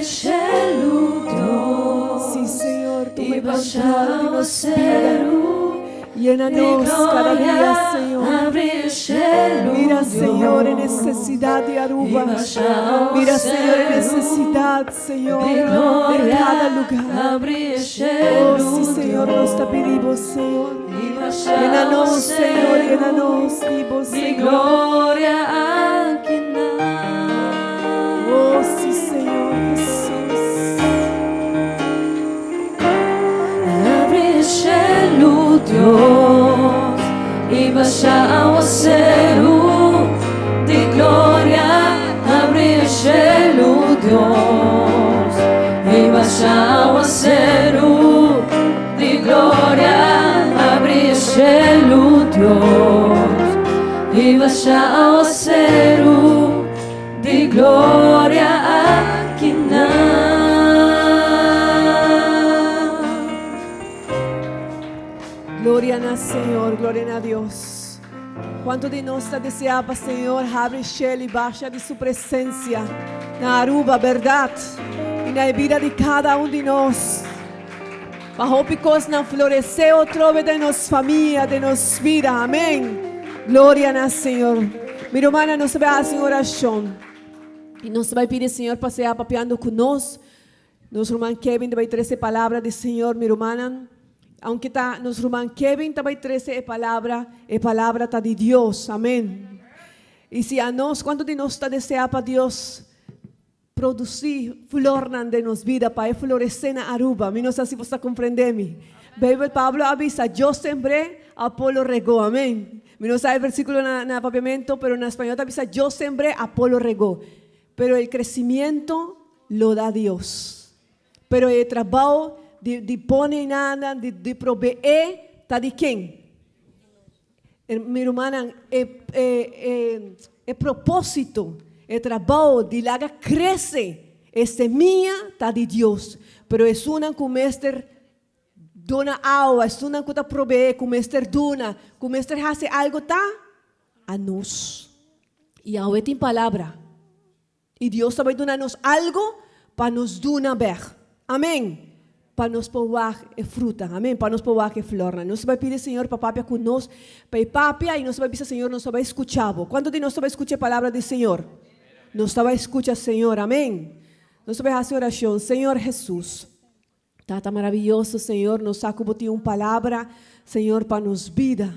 Sí, Señor, tuma e control di nos bida. Yena nos cada dia, Señor. Mira, Señor, e necesidad di Aruba. Mira, Señor, e necesidad, Señor, den cada lugar. Oh, sí, Señor, nos ta pidi Bo, Señor. Yena nos, Señor, yena nos di Bo, Señor. Oh, sí, Señor Jesús. Habri shelu, Dios, i basha awaseru di gloria. Habri shelu, Dios, i basha awaseru di gloria. Habri shelu, Dios, i basha awaseru di gloria akinan. Gloria na Señor, gloria na Dios. Cuanto di nos ta desea pa Señor habri shel y basha di su presencia na Aruba, berdad? Y na e bida di cada un di nos. Pa hopi cosnan florece otrobe den nos famia, den nos bida. Amen. Gloria na Señor. Mi rumannan, nos ta bay haci un oracion. Y nos ta bay pidi Señor pa sea papiando cu nos. Nos ruman Kevin ta bay trece palabra di Señor, mi rumannan. Aunke ta nos ruman Kevin ta bay trece e palabra, e palabra ta di Dios. Amen. Y si anos, cuanto di nos ta desea pa Dios produci flornan den nos bida pa e florece na Aruba? Mi no sa si bo ta comprende mi. Bijbel Pablo a bisa, Yo sembré, Apolo regó. Amen. Mi no sa e versiculo na na papiamento, pero na español ta bisa, Yo sembré, Apolo regó. Pero el crecimiento lo da Dios. Pero e trabao di di pone nan, di di probeé ta di ken? Mi rumannan, e e e e propósito, e trabao di laga crece e semia ta di Dios. Pero esunnan cu mester duna awa, esunnan cu ta probeé, cu mester duna, cu mester haci algo ta anos. Y awe tin palabra. I Dios ta bai duna nos algo pa nos duna bèk. Amèn! Pa nos por wak e fruta. Amèn! Pa nos por wak e flornan. Nos ta bai pidi Señor pa papia ku nos, pa e papia i nos ta bai bisa Señor nos ta bai skucha bo. Kuantu di nos ta bai skucha e palabra di Señor? Nos ta bai skucha Señor. Amèn! Nos ta bai hasi orashon. Señor Hesus, Tata maraviyoso, Señor, nos sa ku bo tin un palabra, Señor, pa nos bida.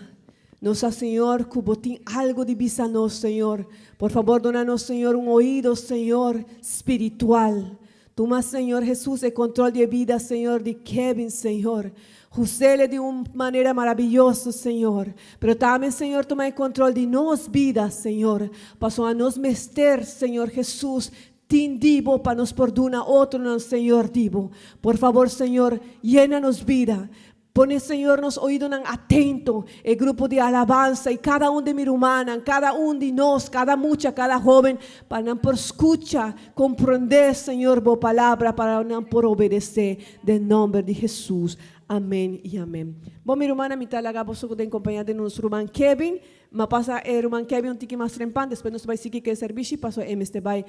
Nos sa, Señor, ku bo tin algo di bisa nos, Señor. Por fabor, duna nos, Señor, un oido, Señor, spiritual. Tuma, Señor Jesús, e control di e bida, Señor, di Kevin, Señor. Husele di un manera maraviyoso, Señor. Pero tambe, Señor, tuma e control di nos bida, Señor. Pasobra nos mester, Señor Jesús, Tin di bo pa nos por duna otronan, Señor, di bo. Por fabor, Señor, yena nos bida. Pone, Señor, nos oidonan atento, e grupo di alabansa i kada un di mi rumannan, kada un di nos, kada mucha, kada hoben, pa nan por skucha, komprondé, Señor, bo palabra, pa nan por obedesé. Den nomber di Hesus. Amen i amen. Bon, mi rumannan, mi ta laga boso den kompaña di nos ruman Kevin. M'a pasa e ruman Kevin un tiki mas trempan, despues nos ta bai sigui ku e serbishi paso e mester bai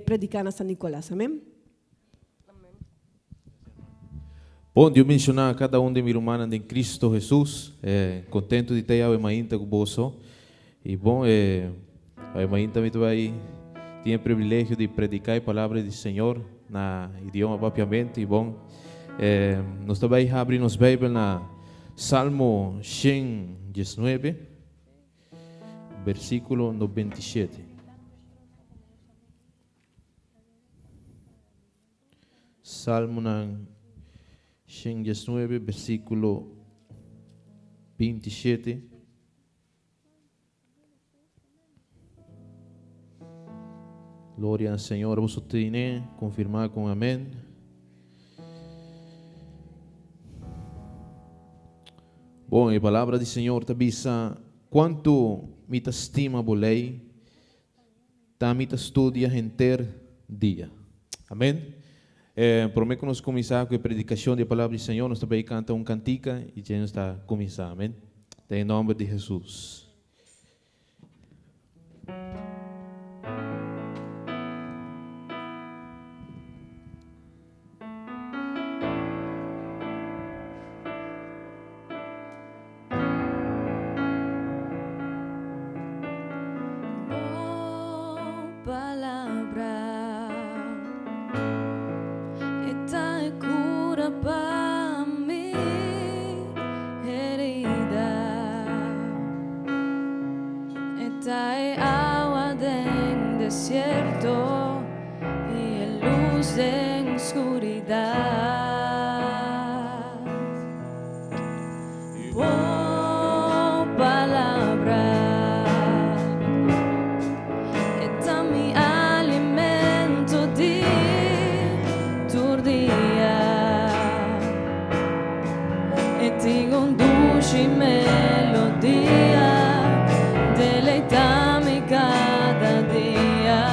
prediká na San Nicolas. Amen. Bon, Dios bendiciona cada un di mi rumannan den Cristo Jesus. Contento di ta awe mainta cu boso. Y bon, awe mainta mi ta bai tin e privilegio di predica e palabra di Señor na idioma papiamento. Y bon, nos ta bai habri nos Bijbel na Salmo 119, versículo 97. Salmonan 119, versículo 27. Gloria al Señor. Boso tine confirmá con amén. Bon, e palabra di Señor ta bisa, Cuanto mi ta stima bo ley, ta mi ta studia henter dia. Amén. Eh, prome cu nos cuminsa cu e predicacion di e palabra di Señor, nos ta bay canta un cantica y dje nos ta cuminsa. Amén. Den e nomber di Jesus. Palabra e ta e cura pa mi herida. E ta e awa den desierto y e luz den oscuridad. Bo palabra e ta mi alimento di tur dia. E tin un dushi melodia, deleita mi cada dia.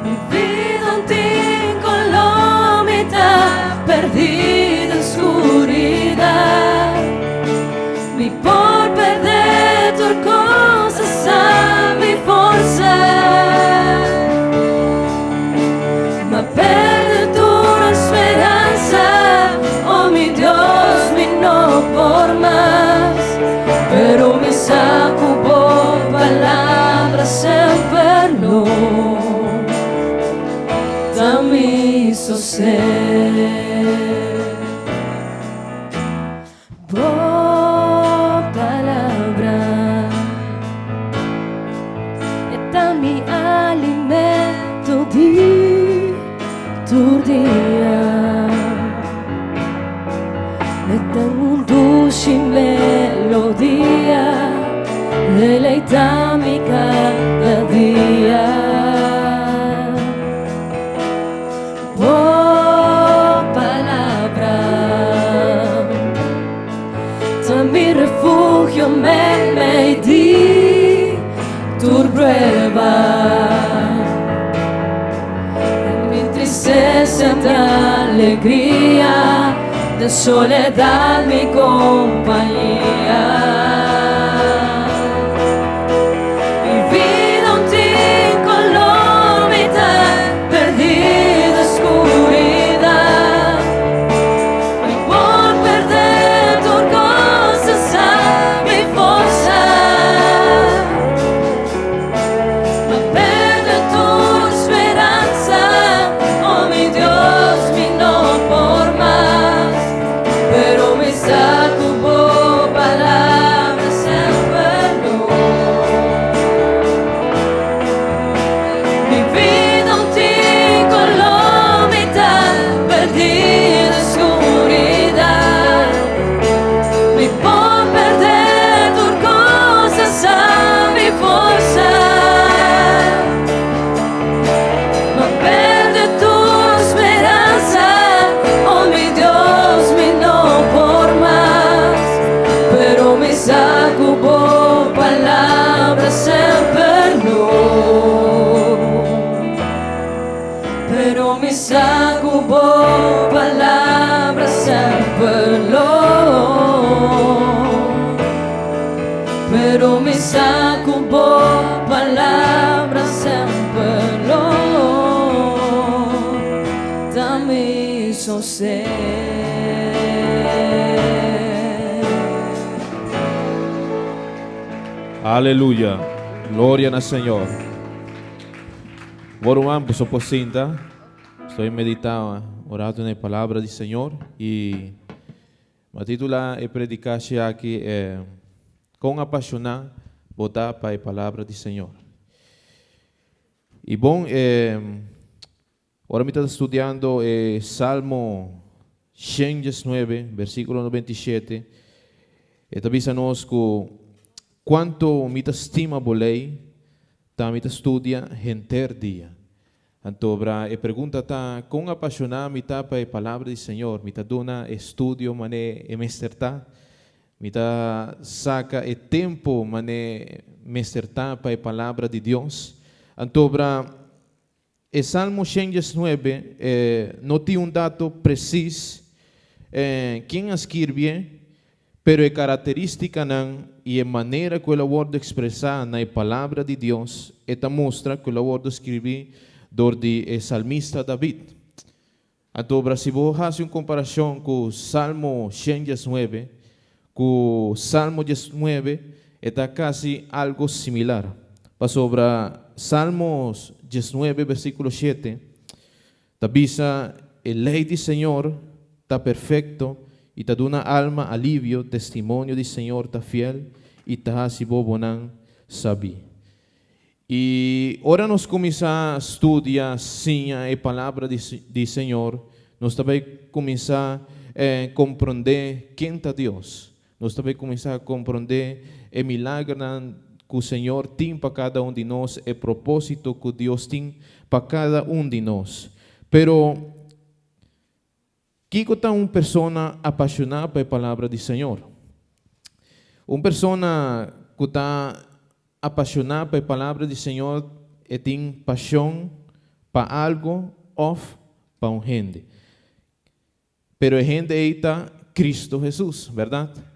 Mi bida no tin color, mi ta perdi den oscuridad. Mi por perde tur cos, a mi forsa. M'a perde tur speransa, oh mi Dios, mi no por mas. Pero mi sa cu bo palabra semper lo ta mi sosten. Bo palabra e ta mi alimento di tur dia. E ta un dushi melodia, deleita mi cada dia. Bo palabra ta mi refugio meimei di tur prueba. Den mi tristesa ta alegria, den soledad mi compañia. Mi bida no tin color, mi ta perdi den oscuridad. Mi por perde tur cos, a mi forsa. M'a perde tur speransa, oh mi Dios, mi no por mas. Pero mi sa cu bo palabra semper lo. Mi bida no tin color, mi ta perdi den oscuridad. Mi por perde tur cos, a mi forsa. M'a perde tur speransa, oh mi Dios, mi no por mas. Pero mi sa cu bo palabra semper lo. Pero mi sa cu bo palabra semper lo. Pero mi sa cu bo palabra semper lo ta mi sosten. Aleluya. Gloria na Señor. Bueno, pues sinta. Estoy meditando, orando na palabra di Señor y m'a titula e predicacion aki "Con apasiona bo ta pa e palabra di Señor". Y bon, ora mi ta studiando Salmo 119, versiculo 97, e ta bisa nos cu "Cuanto mi ta stima bo ley, ta mi ta studia henter dia". Anto, bra, e pregunta ta: con apasiona mi ta pa e palabra di Señor? Mi ta duna estudio mane e mester ta? Mi ta saca e tempo mane mester ta pa e palabra di Dios? Anto, bra, e Salmo 119 no tin un dato precies ken a skirbi, pero e caracteristicanan y e manera cu el a wordo expresa na e palabra di Dios, e ta mustra cu el a wordo skirbi door di e salmista David. Anto, si bo haci un comparacion cu Salmo 119, cu Salmo 19, ta casi algo similar. Pasobra Salmos 19, versíkulo 7, ta bisa: "E lei di Señor ta perfekto i ta duna alma alivio, testimonio di Señor ta fiel i ta hasi bobonan sabí." I ora nos kuminsá studia, siña e palabra di Señor, nos tambe kuminsá komprondé ken ta Dios. Nos tambe kuminsá komprondé e milagernan ku Señor tin pa kada un di nos, e propósito ku Dios tin pa kada un di nos. Pero, kiko ta un persona apashoná pa e palabra di Señor? Un persona ku ta apashoná pa e palabra di Señor e tin pashon pa algu òf pa un hende. Pero e hende ei ta Kristu Hesus, bèrdat?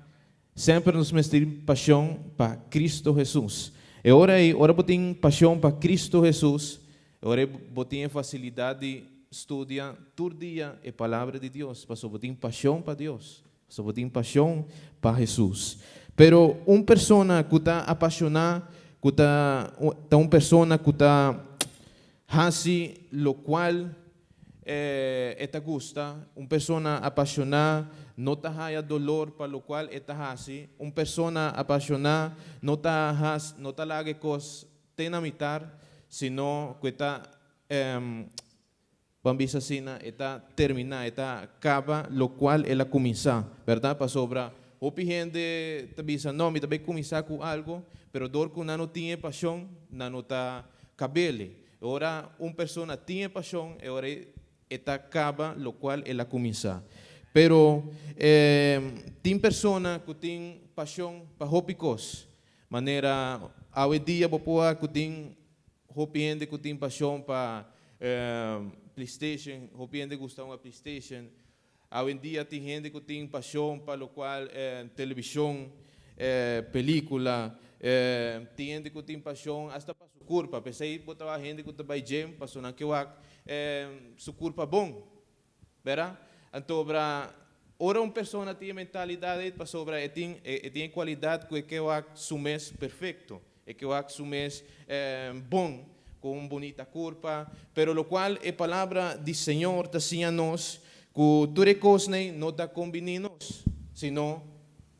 Semper nos mester tin pashon pa Kristu Hesus. E ora ei, ora bo tin pashon pa Kristu Hesus, e ora ei bo tin e fasilidat di studia tur dia e Palabra di Dios, pasobra bo tin pashon pa Dios, pasobra bo tin pashon pa Hesus. Pero un persona ku ta apashoná, ku ta ta un persona ku ta hasi lokual e ta gusta. Un persona apashoná no ta haya dolor pa lokual e ta hasi. Un persona apashoná no ta has no ta laga e kos te na mitar, sino ku e ta ban bisa asina, e ta terminá, e ta kaba lokual el a kuminsá, bèrdat? Pasobra hopi hende ta bisa, "No, mi ta bai kuminsá ku algu," pero dor ku nan no tin e pashon, nan no ta kab'el. Ora un persona tin e pashon, e ora e ta kaba lokual el a kuminsá. Pero tin persona ku tin pashon pa hopi kos. Manera awe dia bo por wak ku tin hopi hende ku tin pashon pa PlayStation, hopi hende gusta hunga PlayStation. Awendia tin hende ku tin pashon pa lokual televishon, pelíkula, tin hende ku tin pashon asta pa su kurpa. P'esei bo ta wak hende ku ta bai gym pasobra nan ke wak su kurpa bon, bèrda? Anto bra ora un persona tin e mentalidat ei pasobra e tin e tin e kualidat ku e ke wak su mes perfekto, e ke wak su mes bon, ku un bunita kurpa. Pero lokual e palabra di Señor ta siña nos ku tur e kosnan no ta kombiní nos, sino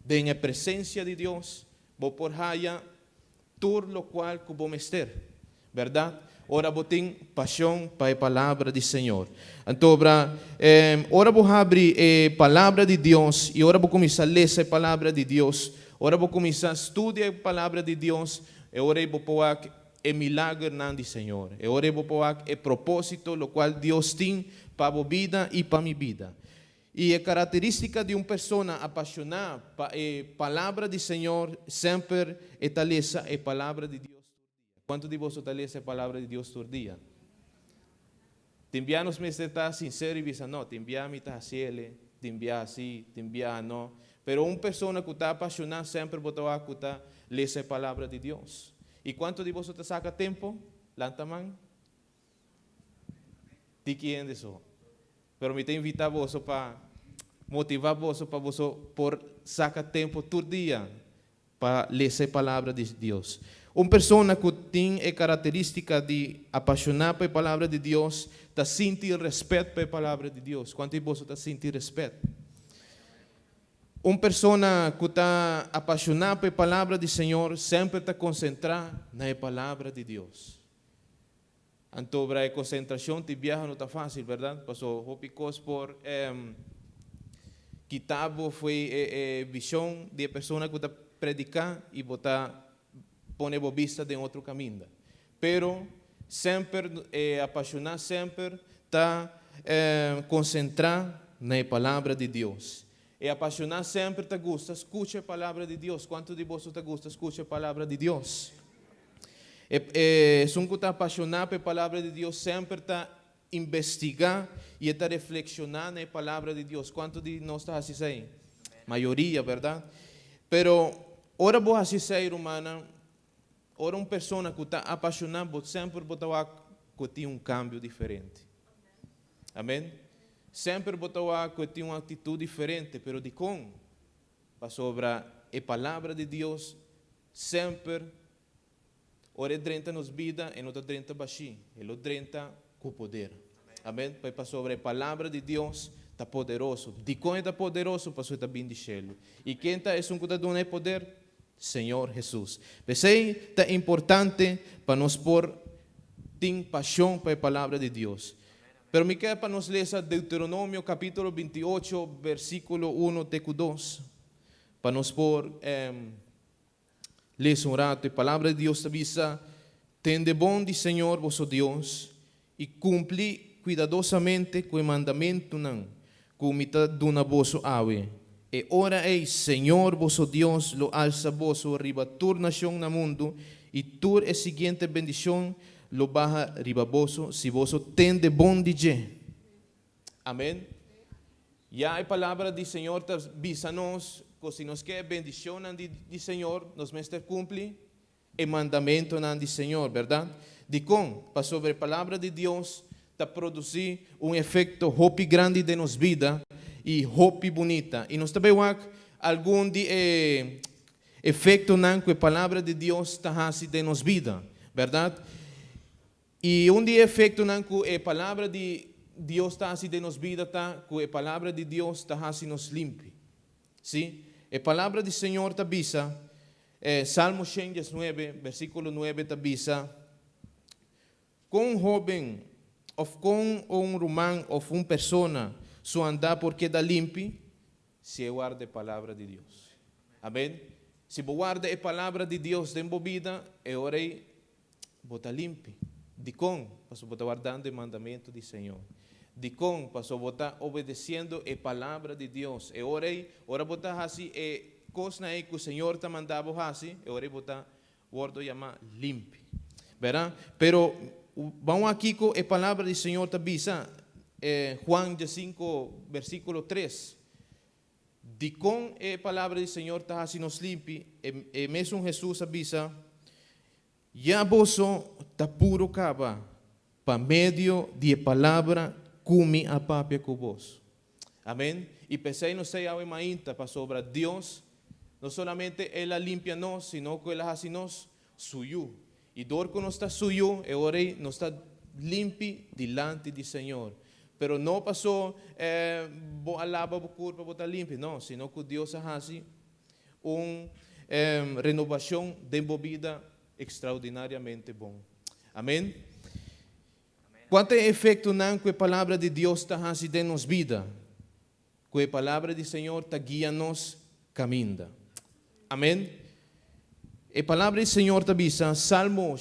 den e presensia di Dios bo por haya tur lokual ku bo mester, bèrdat? Ora bo tin pashon pa e palabra di Señor. Anto bra, ora bo habri e palabra di Dios i ora bo kuminsá lesa e palabra di Dios, ora bo kuminsá studia e palabra di Dios, e ora ei bo por wak e milagernan di Señor. E ora ei bo por wak e propósito lokual Dios tin pa bo bida i pa mi bida. I e karakterístika di un persona apashoná pa e palabra di Señor, semper e ta lesa e palabra di Dios tur dia. Kuantu di boso ta lesa e palabra di Dios tur dia? Tin bia nos mester ta sinsero i bisa, "No, tin bia mi ta hasiele, tin bia si, tin bia no." Pero un persona ku ta apashoná semper bo ta wak ku ta lesa e palabra di Dios. I kuantu di boso ta saka tempu? Lanta man. Tiki hende so. Pero mi ta invitá boso pa motivá boso pa boso por saka tempu tur dia pa lesa e Palabra di Dios. Un persona ku tin e karakterístika di apashoná pa e Palabra di Dios ta sinti rèspèt pa e Palabra di Dios. Kuantu di boso ta sinti rèspèt? Un persona ku ta apashoná pa e Palabra di Señor semper ta konsentrá na e Palabra di Dios. Anto bra e konsentrashon tin biaha no ta fásil, bèrdat? Paso hopi kos por kita bo fo'i e vishon di e persona ku ta prediká i bo ta pone bo bista den otro kaminda. Pero semper e apashoná semper ta konsentrá na e Palabra di Dios. E apashoná semper ta gusta skucha e Palabra di Dios. Kuantu di boso ta gusta skucha e Palabra di Dios? E esun ku ta apashoná pa e Palabra di Dios semper ta investigá i e ta reflekshoná na e Palabra di Dios. Kuantu di nos ta hasi esei? Mayoria, bèrdat? Pero ora bo hasi esei, rumannan, ora un persona ku ta apashoná, bo semper bo ta wak ku tin un kambio diferente. Amèn? Semper bo ta wak ku e tin un aktitut diferente, pero dikon? Pasobra e Palabra di Dios semper. Ora e drenta nos bida, e no ta drenta bashí, e lo drenta ku poder. Amèn. Pasobra e Palabra di Dios ta poderoso. Dikon e ta poderoso? Pasobra e ta bin di shelu. I ken ta esun ku ta duna e poder? Señor Hesus. P'esei ta importante pa nos por tin pashon pa e Palabra di Dios. Pero mi ke pa nos lesa Deuteronomio kapítulo 28, versíkulo 1 te ku 2, pa nos por lesa un ratu. E Palabra di Dios ta bisa, Tende bon di Señor boso Dios i kumpli kuidadosamente ku e mandamentunan ku mi ta duna boso awe. E ora ei Señor boso Dios lo alsa boso riba tur nashon na mundu, i tur e siguiente bendishon lo baha riba boso si boso tende bon di dje. Amèn. Ya e Palabra di Señor ta bisa nos ku si nos ke e bendishonnan di Señor, nos mester kumpli e mandamentonan di Señor, bèrdat? Dikon? Pasobra e Palabra di Dios ta produsí un efekto hopi grandi den nos bida i hopi bunita. I nos ta bai wak algun di e efektonan ku e Palabra di Dios ta hasi den nos bida, bèrdat? I un di e efektonan ku e Palabra di Dios ta hasi den nos bida ta ku e Palabra di Dios ta hasi nos limpi. Sí, e Palabra di Señor ta bisa, Salmo 119, versíkulo 9 ta bisa, Kon un hóben òf kon un ruman òf un persona su andá por keda limpi? Si e warda e Palabra di Dios. Amèn. Si bo warda e Palabra di Dios den bo bida, e ora ei bo ta limpi. Dikon? Pasobra bo ta wardando e mandamentu di Señor. Dikon? Pasobra bo ta obedesiendo e Palabra di Dios. E ora ei, ora bo ta hasi e kosnan ei ku Señor ta manda bo hasi, e ora ei bo ta wòrdu yamá limpi. Bèrdat? Pero ban wak kiko e Palabra di Señor ta bisa, Juan 15, versíkulo 3. Dikon e Palabra di Señor ta hasi nos limpi? E mesun Hesus a bisa, Ya boso ta puru kaba pa medio di e palabra ku mi a papia ku boso. Amen. I p'esei nos ta yawe mainta, pasobra Dios no solamente El a limpia nos, sino ku El a hasi nos Su yu. I dor ku nos ta Su yu, e ora ei nos ta limpi dilanti di Señor. Pero no paso bo a laba bo kurpa bo ta limpi, no, sino ku Dios a hasi un renobashon den bo bida ekstraordinariamente bon. Amen. Kua ta e efektonan ku e Palabra di Dios ta hasi den nos bida? Ku e Palabra di Señor ta guia nos kaminda. Amen. E Palabra di Señor ta bisa, Salmo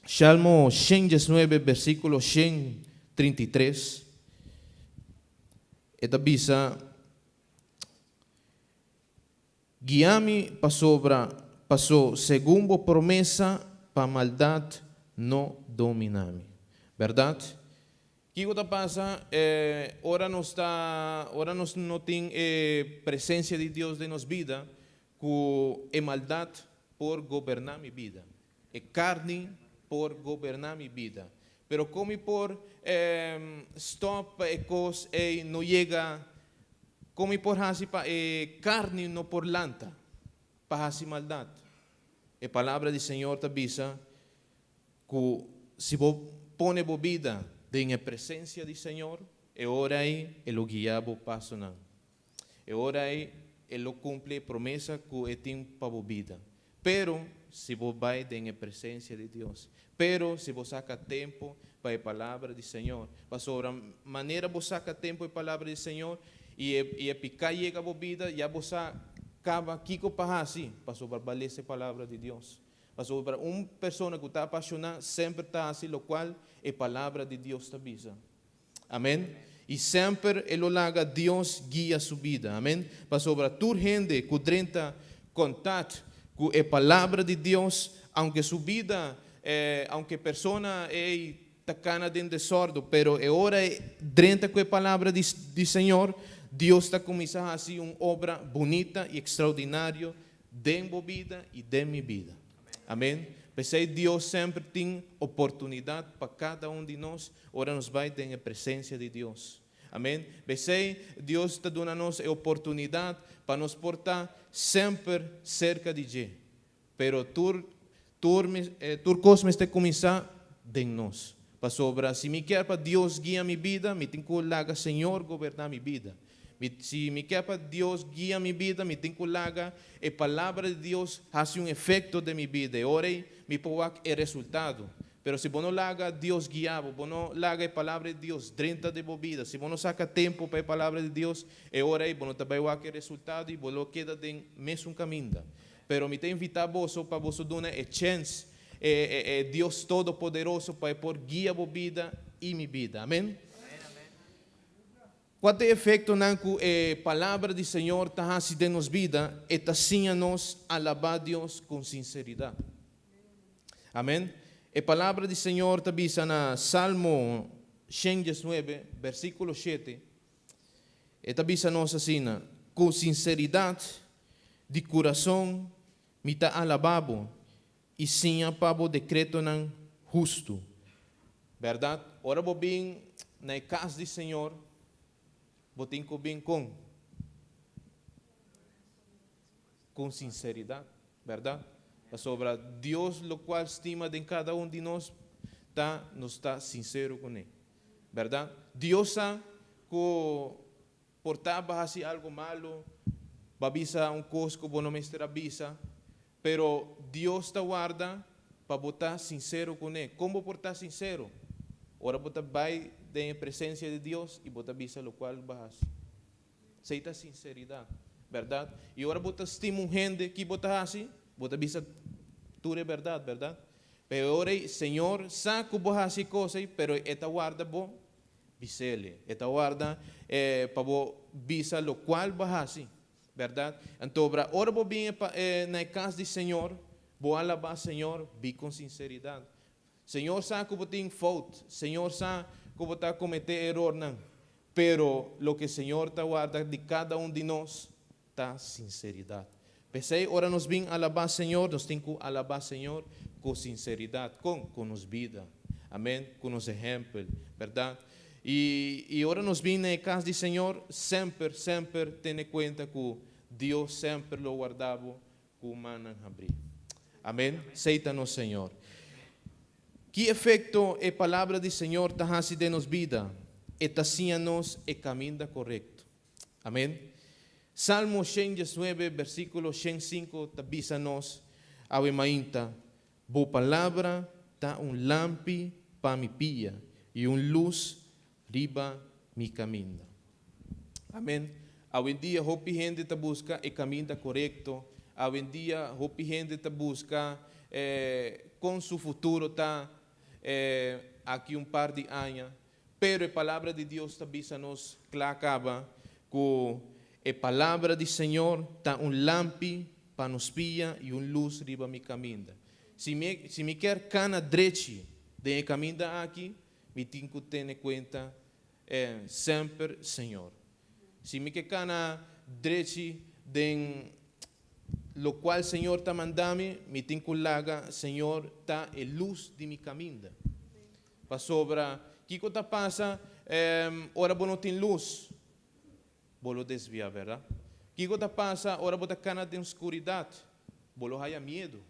Salmo 119, versíkulo 133, e ta bisa, Guia mi pasobra paso segun bo promesa pa maldat no domina mi. Bèrdat? Kiko ta pasa ora nos ta ora nos no tin e presensia di Dios den nos bida? Ku e maldat por goberná mi bida. E karni por goberná mi bida. Pero kon mi por stòp pa e kos ei no yega? Kon mi por hasi pa e karni no por lanta pa hasi maldat? E Palabra di Señor ta bisa ku si bo pone bo bida den e presensia di Señor, e ora ei e lo guia bo pasonan. E ora ei e lo kumpli e promesa ku e tin pa bo bida. Pero si bo bai den e presensia di Dios. Pero si bo saka tempu pa e Palabra di Señor. Pasobra manera bo saka tempu e Palabra di Señor i e i e piká yega bo bida, ya bo sa kaba kiko pa hasi, pasobra bo a lesa e Palabra di Dios. Pasobra un persona ku ta apashoná semper ta hasi lokual e Palabra di Dios ta bisa. Amen. I semper e lo laga Dios guia su bida. Amen. Pasobra tur hende ku drenta kontat ku e Palabra di Dios, aunke su bida, aunke persona ei ta kana den desòrdu, pero e ora e drenta ku e Palabra di di Señor, Dios ta kuminsá hasi un obra bunita i ekstraordinario den bo bida i den mi bida. Amen. P'esei Dios semper tin oportunidat pa kada un di nos ora nos bai den e presensia di Dios. Amen. P'esei Dios ta duna nos e oportunidat pa nos por ta semper serka di dje. Pero tur. Tur, tur kos mester kuminsá den nos. Pasobra si mi ke pa Dios guia mi bida, mi tin ku laga Señor goberná mi bida. Mi, si mi ke pa Dios guia mi bida, mi tin ku laga e Palabra di Dios hasi un efekto den mi bida. E ora ei mi por wak e resultado. Pero si bo no laga Dios guia bo, bo no laga e Palabra di Dios drenta den bo bida, si bo no saka tempu pa e Palabra di Dios, e ora ei bo no ta bai wak e resultado i bo lo keda den mesun kaminda. Pero mi ta invitá boso pa boso duna e chèns e e e Dios Todopoderoso pa e por guia bo bida i mi bida. Amen. Kua ta e efektonan ku e Palabra di Señor ta hasi den nos bida? E ta siña nos alabá Dios kon sinseridat. Amen. E Palabra di Señor ta bisa na Salmo 119, versíkulo 7, e ta bisa nos asina, Ku sinseridat di kurason mi ta alabá bo i siña pa bo dekretonan hustu. Bèrdat, ora bo bin na e kas di Señor, bo tin ku bin kon? Kon sinseridat, bèrdat? Pasobra Dios lokual stima den kada un di nos ta nos ta sinsero kuné, bèrdat? Dios sa ku por ta bo a hasi algu malu, bo a bisa un kos ku bo no mester a bisa, pero Dios ta warda pa bo ta sinsero kuné. Kon bo por ta sinsero? Ora bo ta bai den e presensia di Dios i bo ta bisa lokual bo a hasi. Esei ta sinseridat, bèrdat? I ora bo ta stima un hende, ki bo ta hasi? Bo ta bisa tur e bèrdat, bèrdat? Pero e ora ei, Señor sa ku bo hasi e kos ei, pero e ta warda bo bis'El. E ta warda pa bo bisa lokual bo a hasi, bèrdat? Anto, ora bo bin na e kas di Señor, bo alabá Señor, bi kon sinseridat. Señor sa ku bo tin fout, Señor sa ku bo ta kometé erornan, pero loke Señor ta warda di kada un di nos ta sinseridat. P'esei ora nos bin alabá Señor, nos tin ku alabá Señor ku sinseridat. Kon? Ku nos bida. Amèn. Ku nos ehèmpel, bèrdat? I i ora nos bin na e kas di Señor, semper, semper tene kuenta ku Dios semper lo warda bo ku mannan habrí. Amèn. Esei ta nos Señor. Ki efekto e Palabra di Señor ta hasi den nos bida? E ta siña nos e kaminda korekto. Amèn. Salmo 119, versíkulo 105 ta bisa nos awe mainta, Bo palabra ta un lampi pa mi pia i un lus riba mi kaminda. Amèn. Awendia hopi hende ta buska e kaminda korekto. Awendia hopi hende ta buska kon su futuro ta aki un par di aña. Pero e Palabra di Dios ta bisa nos kla kaba ku e Palabra di Señor ta un lampi pa nos pia i un lus riba mi kaminda. Si mi si mi kier kana drechi den e kaminda aki, mi tin ku tene kuenta semper Señor. Si mi ke kana drechi den lokual Señor ta manda mi, mi tin ku laga Señor ta e lus di mi kaminda. Pasobra kiko ta pasa ora bo no tin lus? Bo lo desviá, bèrdat? Kiko ta pasa ora bo ta kana den skuridat? Bo lo haya miedu,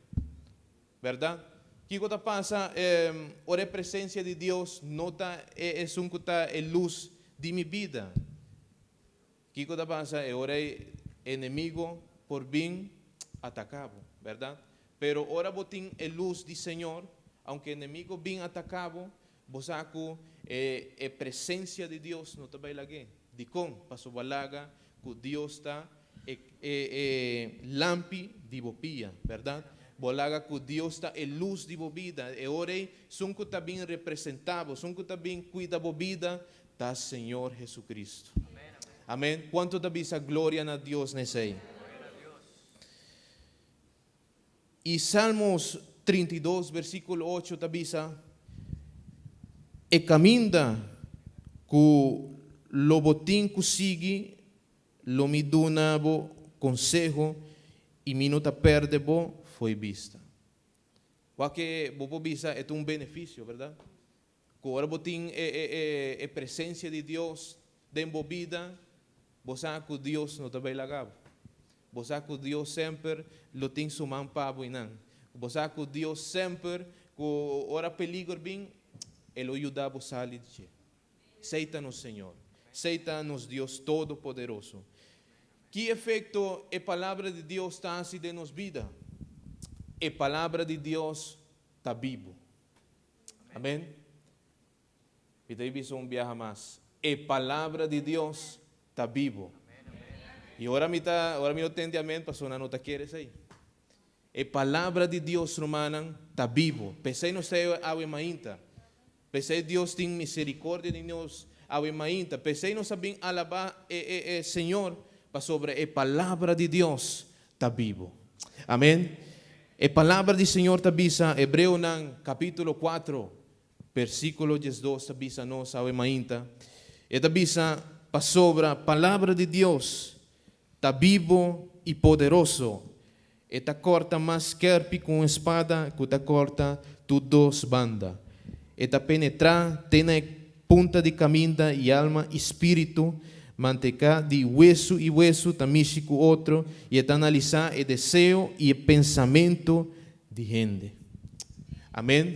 bèrdat? Kiko ta pasa ora e presensia di Dios no ta e esun ku ta e lus di mi bida? Kiko ta pasa e ora e enemigo por bin ataká bo, bèrdat? Pero ora bo tin e lus di Señor, aunke enemigo bin ataká bo, bo sa ku e e presensia di Dios no ta bai lag'é. Dikon? Pasobra bo a laga ku Dios ta e e e lampi di bo pia, bèrdat? Bo a laga ku Dios ta e lus di bo bida. E ora ei, esun ku ta bin representá bo, esun ku ta bin kuida bo bida, ta Señor Jesucristo. Amén. Cuanto ta bisa gloria na Dios na esey? Y Salmos 32 versículo 8 ta bisa, E caminda cu lo bo tin cu sigui, lo mi duna bo conseho y mi no ta perde bo fo'i bista. Wak bo por bisa e ta un beneficio, verdad? Ku ora bo tin e e e e presensia di Dios den bo bida, bo sa ku Dios no ta bai laga bo. Bo sa ku Dios semper lo tin su man pa bo i nan. Bo sa ku Dios semper ku ora peliger bin, E lo yuda bo sali di dje. Esei ta nos Señor. Esei ta nos Dios Todopoderoso. Ki efekto e Palabra di Dios ta hasi den nos bida? E Palabra di Dios ta bibu. Amen. Mi ta bisa un biaha mas, e Palabra di Dios ta bibu. I ora mi ta, ora mi no tende amen, pasobra nan no ta kere esei. E Palabra di Dios, rumannan, ta bibu. P'esei nos ta awe mainta. P'esei Dios tin misericordia di nos awe mainta. P'esei nos a bin alabá e, e, e Señor, pasobra e Palabra di Dios ta bibu. Amen. E Palabra di Señor ta bisa, Hebreonan capítulo 4, versículo 12 ta bisa nos awe mainta. E ta bisa, pasobra Palabra di Dios ta bibu i poderoso. E ta kòrta mas skèrpi ku un spada ku ta kòrta tur dos banda. E ta penetrá te na e punta di kaminda i alma i spiritu, manteká di wesu i wesu ta mishi ku otro, i e ta analisá e deseo i e pensamentu di hende. Amèn.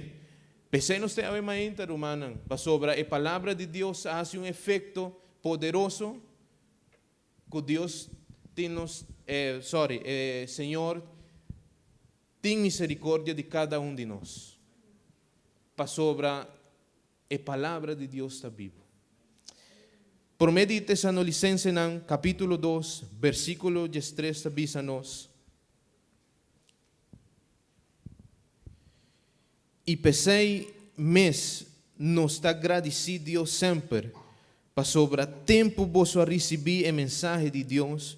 P'esei nos ta awe mainta, rumannan, pasobra e Palabra di Dios a hasi un efekto poderoso Ku Dios tin nos, sorry, e Señor tin misericordia di cada un di nos, pasobra e palabra di Dios ta bibu. Prome di Tesanolicensenan capitulo 2, versiculo 13 ta bisa nos, I p'esei mes nos ta gradisí Dios semper, pasobra tempu boso a risibí e mensahe di Dios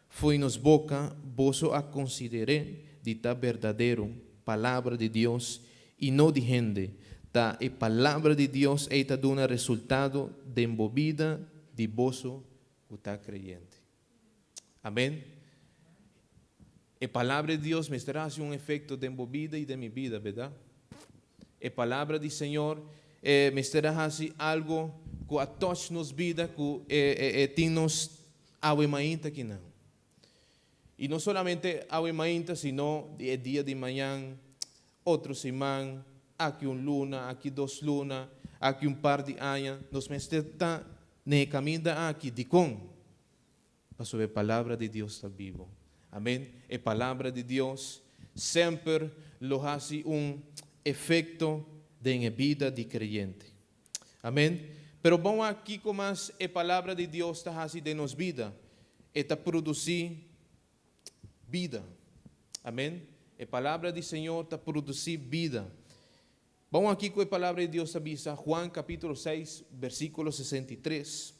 fo'i nos boka, boso a konsider'é di ta berdadero palabra di Dios i no di hende. Ta e palabra di Dios ei ta duna resultado den bo bida di boso ku ta kreyente. Amén. E palabra di Dios mester hasi un efecto den bo bida i den mi bida, berdad? E palabra di Señor eh, mester a hasi algo ku a touch nos bida, ku eh, eh, eh, tin nos awe mainta kinan. I no solamente awe mainta, sino e dia di mañan, otro siman, aki un luna, aki dos luna, aki un par di aña, nos mester ta na e kaminda aki. Dikon? Pasobra e Palabra di Dios ta bibu. Amen. E Palabra di Dios semper lo hasi un efekto den e bida di kreyente. Amen. Pero bon wak kiko mas e Palabra di Dios ta hasi den nos bida. E ta produsí bida. Amen. E Palabra di Señor ta produsí bida. Bon wak kiko e Palabra di Dios ta bisa, Juan capítulo 6, versículo 63.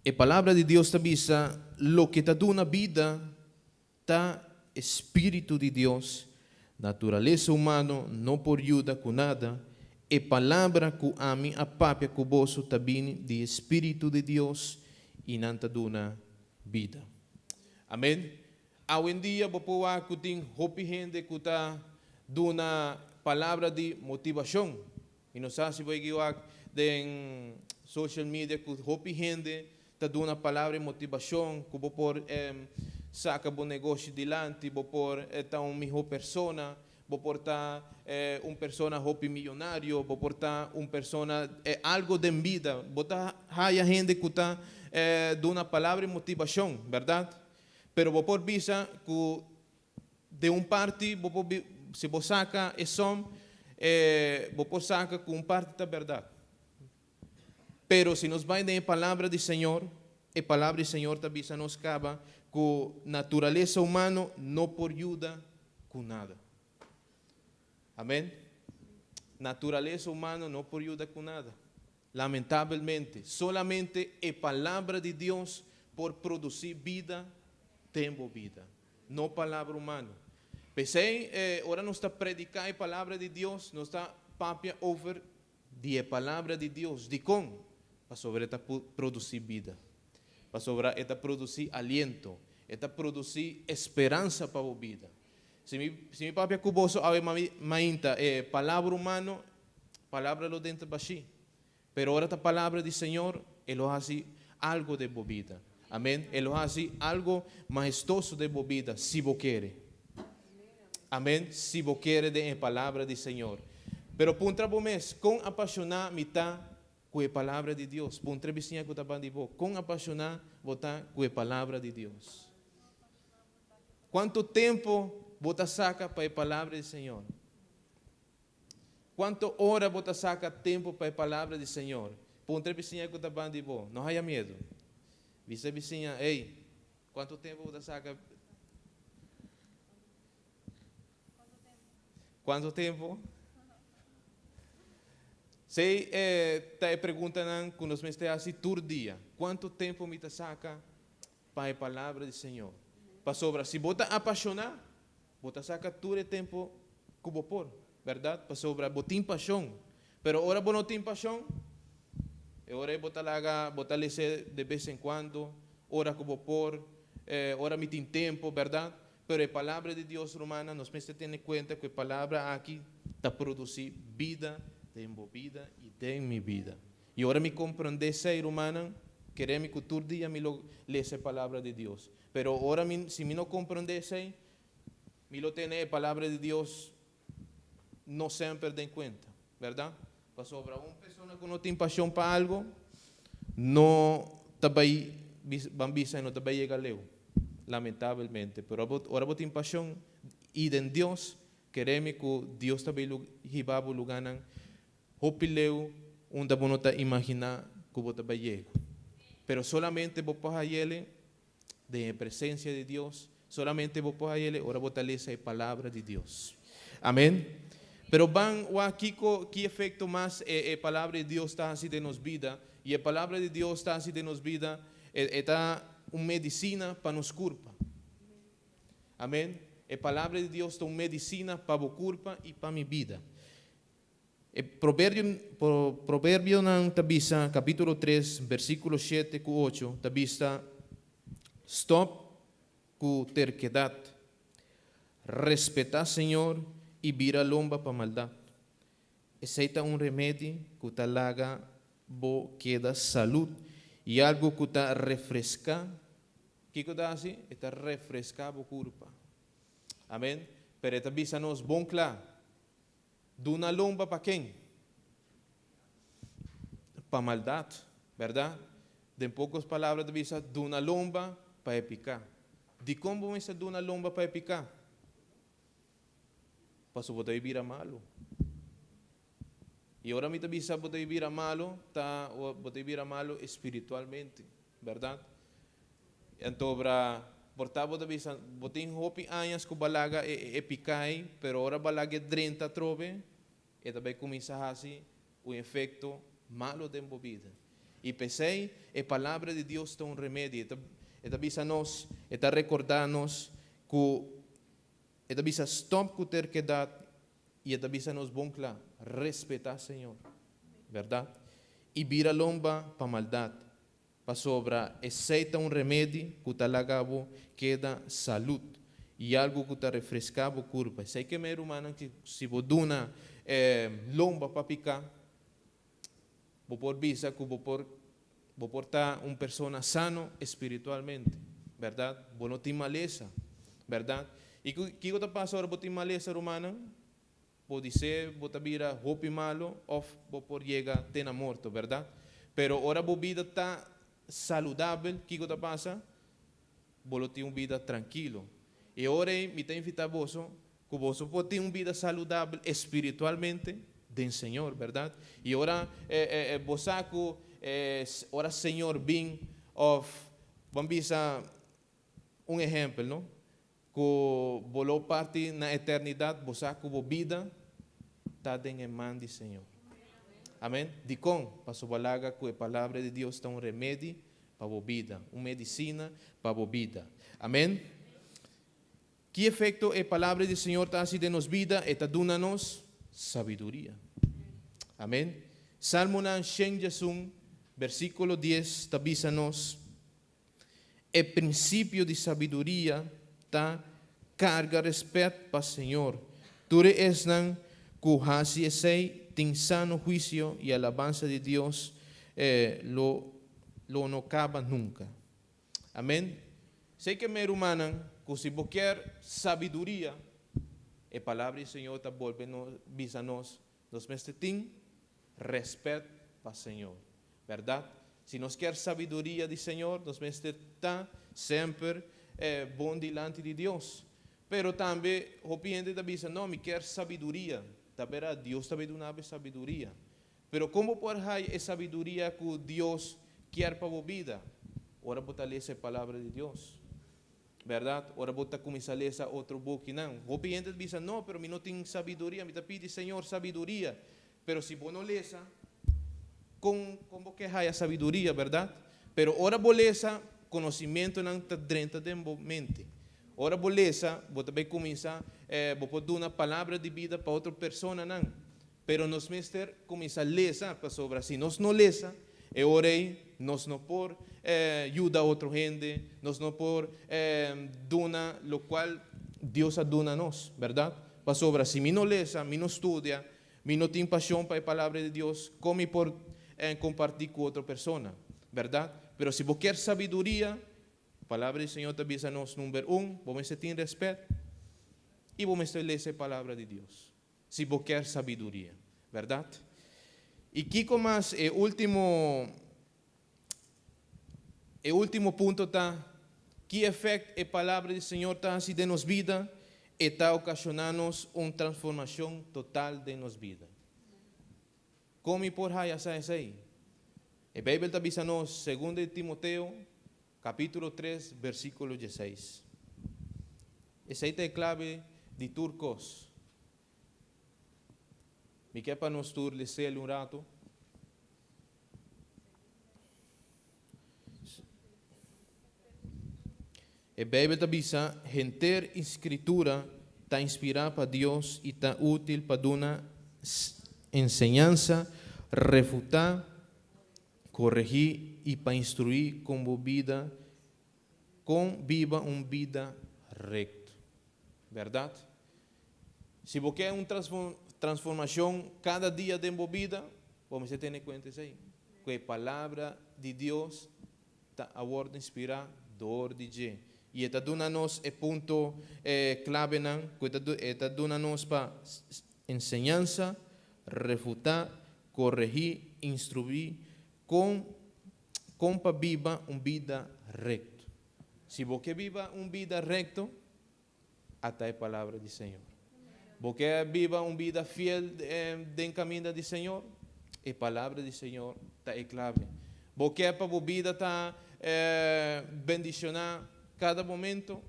E Palabra di Dios ta bisa, Loke ta duna bida ta e Spiritu di Dios, naturalesa humano no por yuda ku nada, e palabra ku ami a papia ku boso ta bini di e Spiritu di Dios i nan ta duna bida. Amen. Awendia bo por wak ku tin hopi hende ku ta duna palabra di motivashon. Mi no sa si bo a wak den social media ku hopi hende ta duna palabra di motivashon ku bo por saka bo negoshi dilanti, bo por ta un mihó persona, bo por ta un persona hopi miyonario, bo por ta un persona algo den bida. Bo ta haya hende ku ta duna palabra di motivashon, bèrdat? Pero bo por bisa ku den un parti bo por si bo saka e som, bo por saka ku un parti ta bèrdat. Pero si nos bai den e Palabra di Señor, e Palabra di Señor ta bisa nos kaba ku naturalesa humano no por yuda ku nada. Amen. Naturalesa humano no por yuda ku nada. Lamentabelmente, solamente e Palabra di Dios por produsí bida den bo bida, no palabra humano. P'esei, ora nos ta prediká e Palabra di Dios, nos ta papia over di e Palabra di Dios. Dikon? Pasobra e ta produsí bida. Pasobra e ta produsí aliento. E ta produsí esperansa pa bo bida. Si mi, si mi papia ku boso awe mainta e palabra humano, palabra lo denter bashí. Pero ora ta palabra di Señor, e lo hasi algo den bo bida. Amen. E lo hasi algo mahestoso den bo bida, si bo kere. Amèn. Si bo kere den e palabra di Señor. Pero puntra bo mes, kon apashoná mi ta ku e palabra di Dios? Puntra e bisiña ku ta banda di bo, kon apashoná bo ta ku e palabra di Dios? Kuantu tempu bo ta saka pa e palabra di Señor? Kuantu ora bo ta saka tempu pa e palabra di Señor? Puntra e bisiña ku ta banda di bo. No haya miedu. Bisa e bisiña, Ey, kuantu tempu bo ta saka? Kuantu tempu? Esei ta e preguntanan ku nos mester hasi tur dia. Kuantu tempu mi ta saka pa e palabra di Señor? Pasobra si bo ta apashoná, bo ta saka tur e tempu ku bo por, bèrdat? Pasobra bo tin pashon. Pero ora bo no tin pashon, e ora ei bo ta laga, bo ta les'é de bes en kuando, ora ku bo por, ora mi tin tempu, bèrdat? Pero e Palabra di Dios, rumannan, nos mester tene kuenta ku e Palabra aki ta produsí bida den bo bida i den mi bida. I ora mi komprondé esei, rumannan, kere mi ku tur dia mi lo lesa e Palabra di Dios. Pero ora mi, si mi no komprondé esei, mi lo tene e Palabra di Dios no semper den kuenta, bèrdat? Pasobra un persona ku no tin pashon pa algu no ta bai ban bisa no ta bai yega leu, lamentabelmente. Pero ora bo tin pashon i den Dios, kere mi ku Dios ta bai hiba bo lugánan hopi leu unda bo no ta imaginá ku bo ta bai yega. Pero solamente bo por hayele den e presencia di Dios, solamente bo por hayele ora bo ta lesa e Palabra di Dios. Amen. Pero ban wak kiko, ki efecto mas e e Palabra di Dios ta haci den nos bida. Y e Palabra di Dios ta haci den nos bida, e e ta un medicina pa nos curpa. Amen. E Palabra di Dios ta un medicina pa bo curpa y pa mi bida. E proverbio, Proverbionan ta bisa, capítulo 3, versículo 7 cu 8, ta bisa, Stop cu terkedad, respetá Señor i bira lomba pa maldad. Esei ta un remedi cu ta laga bo keda salud i algo cu ta refresca. Kico ta haci? E ta refresca bo curpa. Amen. Pero e ta bisa nos bon cla, Duna lomba pa ken? Pa maldat, bèrdat? Den pokos palabra ta bisa, duna lomba pa e piká. Dikon bo mester duna lomba pa e piká? Pasobra bo ta bira malu. I ora mi ta bisa bo ta bira malu, ta bo ta bira malu espiritualmente, bèrdat? Entobra por ta bo ta bisa bo tin hopi añas ku balaga e piká ei, pero ora balaga e drenta atrobe, e ta bai kuminsá hasi un efekto malu den bo bida. I p'esei e Palabra di Dios ta un remedi. E ta e ta bisa nos, e ta rekordá nos ku e ta bisa stòp ku terkedat i e ta bisa nos bon kla, respetá Señor, bèrdat? I bira lomba pa maldat. Pasobra esei ta un remedi ku ta laga bo keda salud i algu ku ta refreská bo kurpa. Esei ke mi rumannan ki si bo duna e lomba pa piká, bo por bisa ku bo por bo por ta un persona sano espiritualmente, bèrdat? Bo no tin malesa, bèrdat? I kiko ta pasa ora bo tin malesa, rumannan? Podisé bo ta bira hopi malu òf bo por yega te na morto, bèrdat? Pero ora bo bida ta saludabel, kiko ta pasa? Bo lo tin un bida trankilo. E ora ei mi ta invitá boso ku boso por tin un bida saludabel espiritualmente den Señor, bèrdat? I ora bo sa ku ora Señor bin òf ban bisa un ehèmpel, no? Ku bo lo parti na eternidat, bo sa ku bo bida ta den e man di Señor. Amen. Dikon? Pasobra laga ku e Palabra di Dios ta un remedi pa bo bida, un medisina pa bo bida. Amen. Ki efekto e Palabra di Señor ta hasi den nos bida? E ta duna nos sabiduria. Amen. Salmonan 101, bersíkulo 10 ta bisa nos, E prinsipio di sabiduria ta karga rèspèt pa Señor. Tur e esnan ku hasi esei tin sano huisio i alabansa di Dios lo lo no kaba nunka. Amen. Esei ke mi rumannan ku si bo kier sabiduria. E palabra di Señor ta bolbe nos bisa nos, nos mester tin rèspèt pa Señor. Bèrdat? Si nos kier sabiduria di Señor, nos mester ta semper bon dilanti di Dios. Pero tambe hopi hende ta bisa, No, mi kier sabiduria. Ta bèrdat, Dios ta bay duna bo e sabiduria. Pero kon bo por haya e sabiduria ku Dios kier pa bo bida? Ora bo ta lesa e Palabra di Dios. Bèrdat? Ora bo ta kuminsá lesa otro bukinan. Hopi hende ta bisa, No, pero mi no tin sabiduria. Mi ta pidi Señor sabiduria. Pero si bo no lesa, kon kon bo ke haya sabiduria, bèrdat? Pero ora bo lesa, konosimentunan ta drenta den bo mente. Ora bo lesa, bo ta bai kuminsá, bo por duna palabra di bida pa otro personanan. Pero nos mester kuminsá lesa, pasobra si nos no lesa, e ora ei nos no por yuda otro hende, nos no por duna lokual Dios a duna nos, bèrdat? Pasobra si mi no lesa, mi no studia, mi no tin pashon pa e Palabra di Dios, kon mi por kompartí ku otro persona, bèrdat? Pero si bo kier sabiduria, Palabra di Señor ta bisa nos, number un, bo mester tin rèspèt i bo mester lesa e Palabra di Dios. Si bo kier sabiduria, berdad? Y kico mas e ultimo e ultimo punto ta, ki efect e palabra di Señor ta haci den nos bida? E ta ocasiona nos un transformacion total den nos bida. Con mi por haya sa esey? E Bijbel ta bisa nos, segundo di Timoteo, capítulo 3, versículo 16. Esei ta e clave di tur cos. Mi ke pa nos tur lesel un rato. E Bijbel ta bisa, Henter e Scritura ta inspirá pa Dios i ta útil pa duna enseñansa, refutá, koregí i pa instruí kon bo bida kon biba un bida rekto. Bèrdat? Si bo ke un transformashon kada dia den bo bida, bo mester tene kuenta esei, ku e Palabra di Dios ta a wòrdu inspirá dor di dje. I e ta duna nos e punto klavenan ku e ta duna nos pa enseñansa, refutá, koregí, instruí kon kon pa biba un bida rekto. Si bo ke biba un bida rekto, ata e palabra di Señor. Bo ke biba un bida fiel den kaminda di Señor? E palabra di Señor ta e klave. Bo ke pa bo bida ta bendishoná kada momento?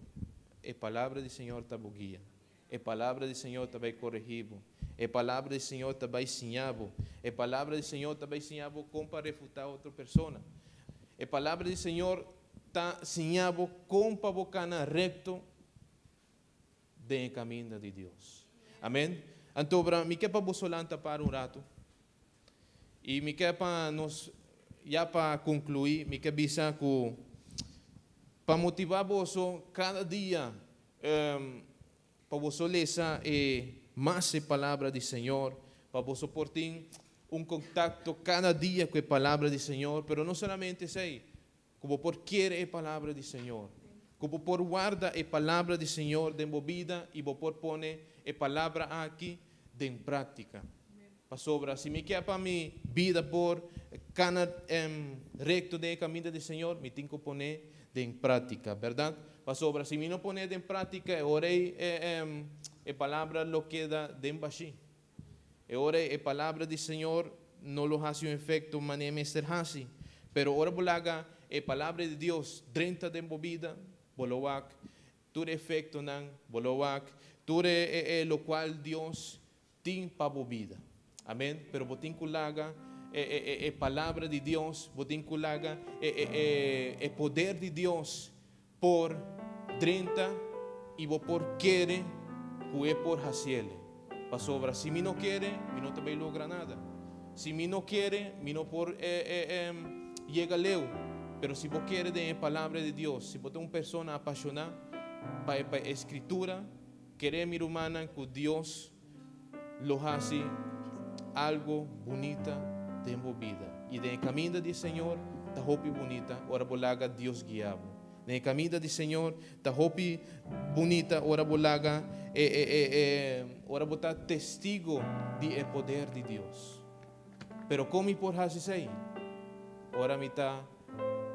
E palabra di Señor ta bo guia. E palabra di Señor ta bai koregí bo. E palabra di Señor ta bai siña bo. E palabra di Señor ta bai siña bo kon pa refutá otro persona. E palabra di Señor ta siña bo kon pa bo kana rekto den e kaminda di Dios. Amen. Anto bra, mi ke pa boso lanta para un ratu. I mi ke pa nos, ya pa konkluí, mi ke bisa ku pa motivá boso kada dia pa boso lesa e mas e palabra di Señor, pa boso por tin un kontakto kada dia ku e palabra di Señor, pero no solamente esei, Ku bo por kere e palabra di Señor. Ku bo por warda e palabra di Señor den bo bida i bo por pone e palabra aki den práktika. Pasobra si mi ke pa mi bida por kana rekto den e kaminda di Señor, mi tin ku pon'é den práktika, bèrdat? Pasobra si mi no pon'é den práktika, e ora ei e palabra lo keda den bashí. E ora e palabra di Señor no lo hasi un efecto manera e mester hasi. Pero ora bo laga e palabra di Dios drenta den bo bida, bo lo wak tur e efectonan, bo lo wak tur e locual Dios tin pa bo bida. Amen. Pero bo tin cu laga e palabra di Dios, bo tin cu laga e poder di Dios por drenta i bo por kere ku e por hasiele. Pasobra si mi no kere, mi no ta bay logra nada. Si mi no kere, mi no por yega leu. Pero si bo kere den e Palabra di Dios, si bo ta un persona apashoná pa e pa e Skritura, kere mi rumannan ku Dios lo hasi algo bunita den bo bida. I den e kaminda di e Señor ta hopi bunita ora bo laga Dios guia bo. Den e caminda di Señor ta hopi bunita ora bo laga e e e e ora bo ta testigo di e poder di Dios. Pero con mi por haci esey? Ora mi ta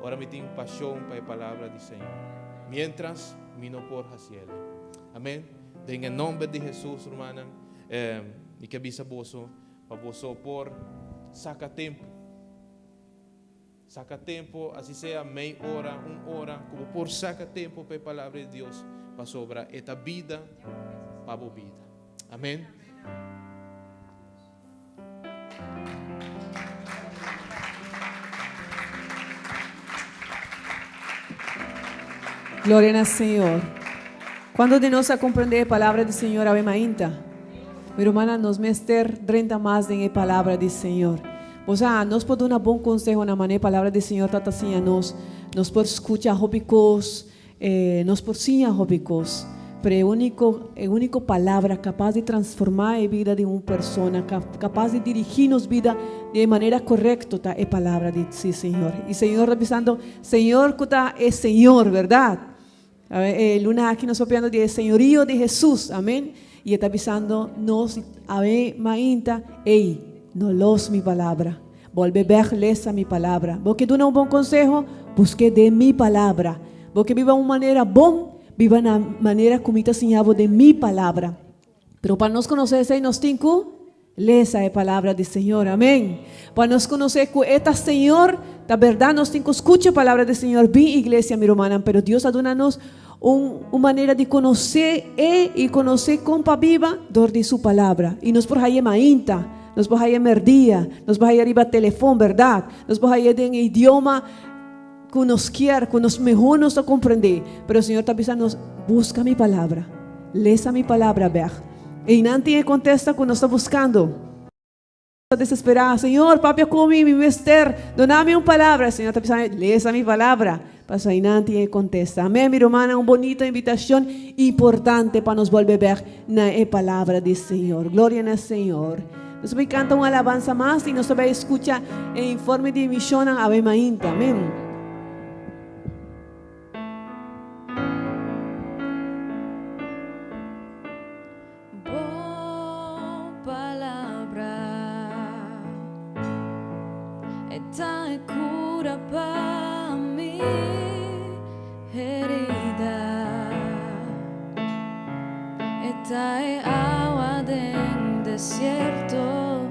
ora mi tin pasion pa e palabra di Señor. Mientras mi no por haciele. Amen. Den e nomber di Jesus rumannan mi ke bisa boso pa boso por saca tempo. Saca tempo, asi sea mei ora, un ora, cu bo por saca tempo pa e Palabra di Dios, pasobra e ta bida pa bo bida. Amen. Gloria na Señor. Cuanto di nos a comprende e Palabra di Señor awe mainta? Mi rumannan, nos mester drenta mas den e Palabra di Señor. Bo sa, nos por duna bon konseho na manera e Palabra di Señor ta ta siña nos. Nos por skucha hopi kos, nos por siña hopi kos, pero e úniko, e úniko palabra kapas di transformá e bida di un persona, kapas di dirigí nos bida di e manera korekto ta e Palabra di si Señor. I Señor ta bisando, Señor ku ta e Señor, bèrdat? E luna aki nos papiando di e señorío di Hesus, amen. I e ta bisando nos awe mainta, Ey, no los mi palabra. Bolbe bek lesa mi palabra. Bo ke duna un bon konseho? Busk'é den mi palabra. Bo ke biba un manera bon? Biba na manera ku mi ta siña bo den mi palabra. Pero pa nos konosé esei nos tin ku lesa e palabra di Señor. Amén. Pa nos konosé ku e ta Señor, ta bèrdat nos tin ku skucha e palabra di Señor bin iglesia, mi rumannan, pero Dios a duna nos un un manera di konosé e i konosé kon pa biba dor di su palabra. I nos por hañ'é mainta, nos por hañ'é mèrdia, nos por hañ'é riba telefòn, bèrdat? Nos por hañ'é den e idioma ku nos kier, ku nos mehó nos ta komprendé. Pero Señor ta bisa nos, Buska mi palabra, lesa mi palabra bèk. Einan tin e kontesta ku nos ta buskando. Ta desesperá, Señor, papia ku mi, mi mester, duna mi un palabra. Señor ta bisa mi, lesa mi palabra, pasobra einan tin e kontesta. Amén, mi rumannan, un bonito invitashon importante pa nos bolbe bèk na e palabra di Señor. Gloria na Señor. Nos ta bai canta un alabanza mas y nos ta bai escucha e informe di misionnan awe mainta. Amén. Bo palabra e ta e cura pa mi herida. E ta e awa den desierto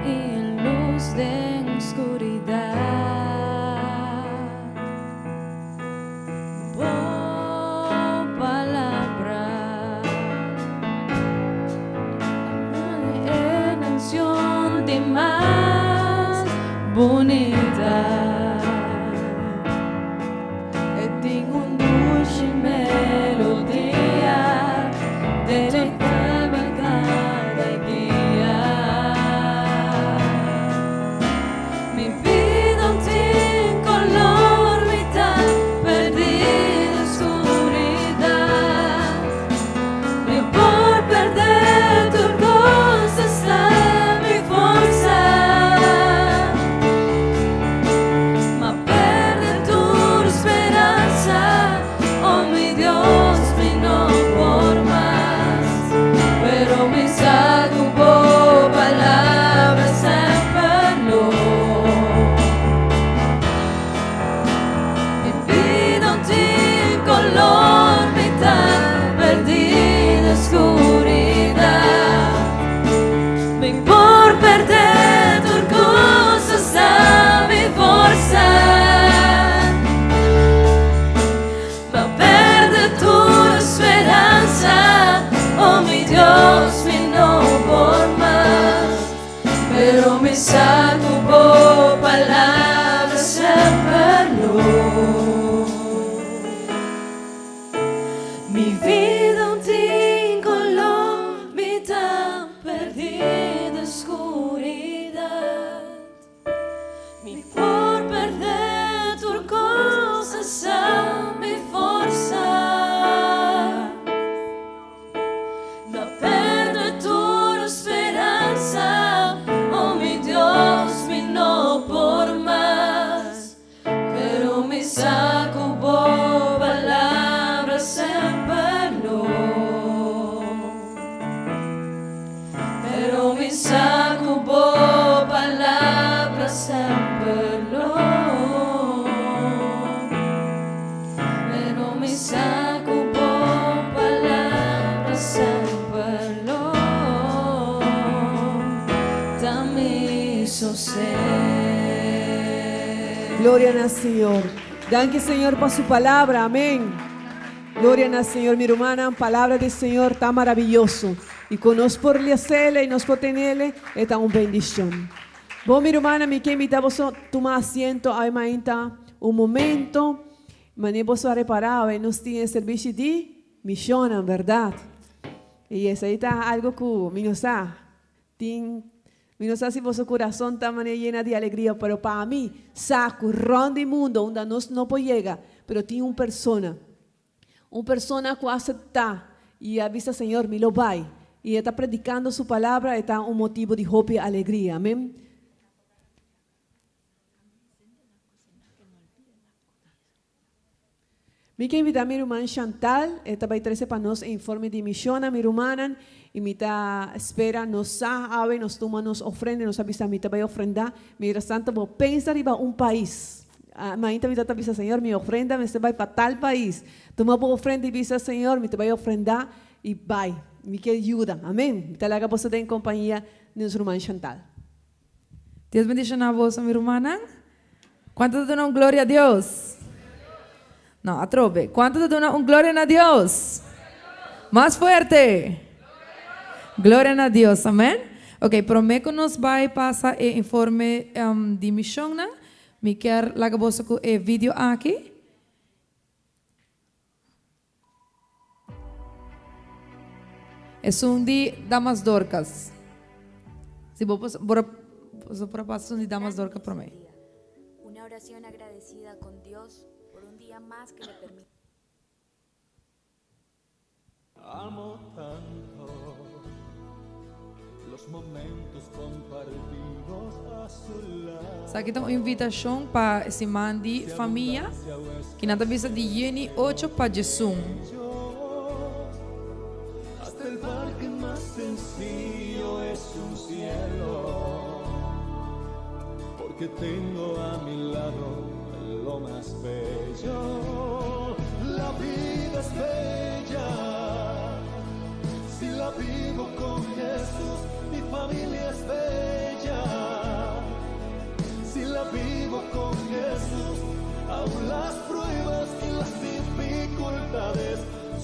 i e lus den skuridat. Bo palabra e kansion di mas bunita. E tin un dushi melodia den tur pueblo cada dia. Mi vida un tin color, mi ta perdi den scuridad. Mi por perde tur cos hasta mi forsa. Ma perde tur speransa, oh mi Dios, mi no por mas. Pero mi sa cu bo palabra semper lo. Mi bida un tin color, mi ta perdi den scuridad. Mi por perde tur cos hasta mi forsa. Ma perde tur speransa, oh mi Dios, mi no por mas. Pero mi sa cu bo palabra semper lo. Mi vida un tin color, mi ta perdi den scuridad. Mi por perde tur cos hasta mi forsa. Ma perde tur speransa, oh mi Dios, mi. palabra semper lo. Pero mi sa ku bo palabra semper lo ta mi sosten. Gloria na Señor. Danki Señor pa su palabra. Amén. Gloria na Señor. Mi rumannan, palabra di Señor ta maraviyoso. Y cu nos por lesele y nos por tenele, e ta un bendicion. Bon, mi rumannan, mi ke invita boso tuma asiento awe mainta un momento. Mane boso a repara awe nos tin e servicio di misionnan, berdad? Y esey ta algo cu mi no sa. Tin, mi no sa si boso kurason ta manera yena di alegria, pero pa mi, sa ku rònt di mundu unda nos no por yega, pero tin un persona, un persona ku a aseptá i a bisa, Señor, mi lo bai, i e ta predikando Su palabra, e ta un motibu di hopi alegria. Amen. Mi ke invitá mi ruman Chantal, e ta bai trese pa nos e informe di misionnan, mi rumannan, i mi ta spera nos sa awe nos tuma nos ofrenda i nos a bisa mi ta bai ofrendá. Mientras tanto bo pensa riba un pais. Mainta mi ta ta bisa Señor mi ofrenda mester bai pa tal pais. Tuma bo ofrenda i bisa Señor mi ta bai ofrendá i bai. Mi ke yuda. Amen. Mi ta laga boso den kompania di nos ruman Chantal. Dios bendiciona boso mi rumannan. Cuanto ta duna un gloria a Dios? No, atrobe. Cuanto ta duna un gloria na Dios? Mas fuerte. Gloria na Dios. Amen. Ok, prome cu nos bay pasa e informe di misionnan, mi kier laga boso cu e video aki. Esun di Damas Dorcas. Si bo por bo por a pasa esun di Damas Dorcas prome. Una oración agradecida con Dios por un día más que le permite. Amo tanto los momentos compartidos a su lado. Esaki ta un invitashon pa e siman di famia ki nan ta bisa di yüni ocho pa djesun. Hasta el parque más sencillo es un cielo Porque tengo a mi lado lo más bello La vida es bella Si la vivo con Jesús Mi familia es bella Si la vivo con Jesús Aún las pruebas y las dificultades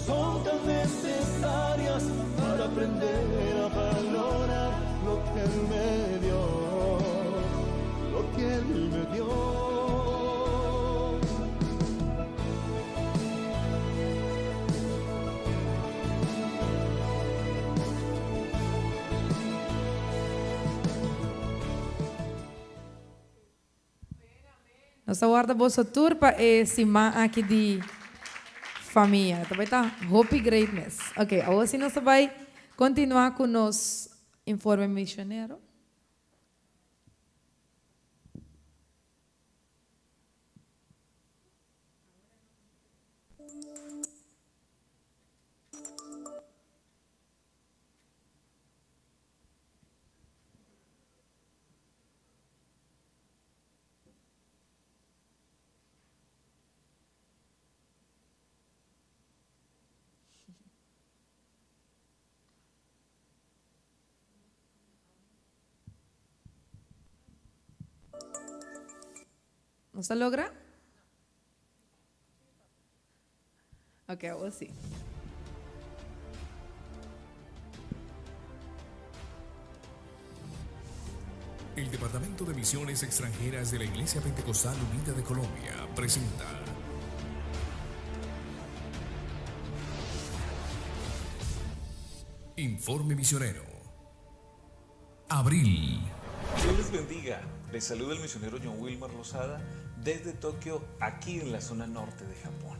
Son tan necesarias para aprender a valorar lo que Él me dio Lo que Él me dio. Nos ta warda boso tur pa e siman aki di famia. Ta bai ta hopi great mes. Ok, awor si nos ta bai continua cu nos informe misionero. Nos a logra? Ok, awor sí. El Departamento de Misiones Extranjeras de la Iglesia Pentecostal Unida de Colombia presenta Informe Misionero. Abril. Dios les bendiga. Les saluda el misionero John Wilmar Lozada desde Tokio, aquí en la zona norte de Japón.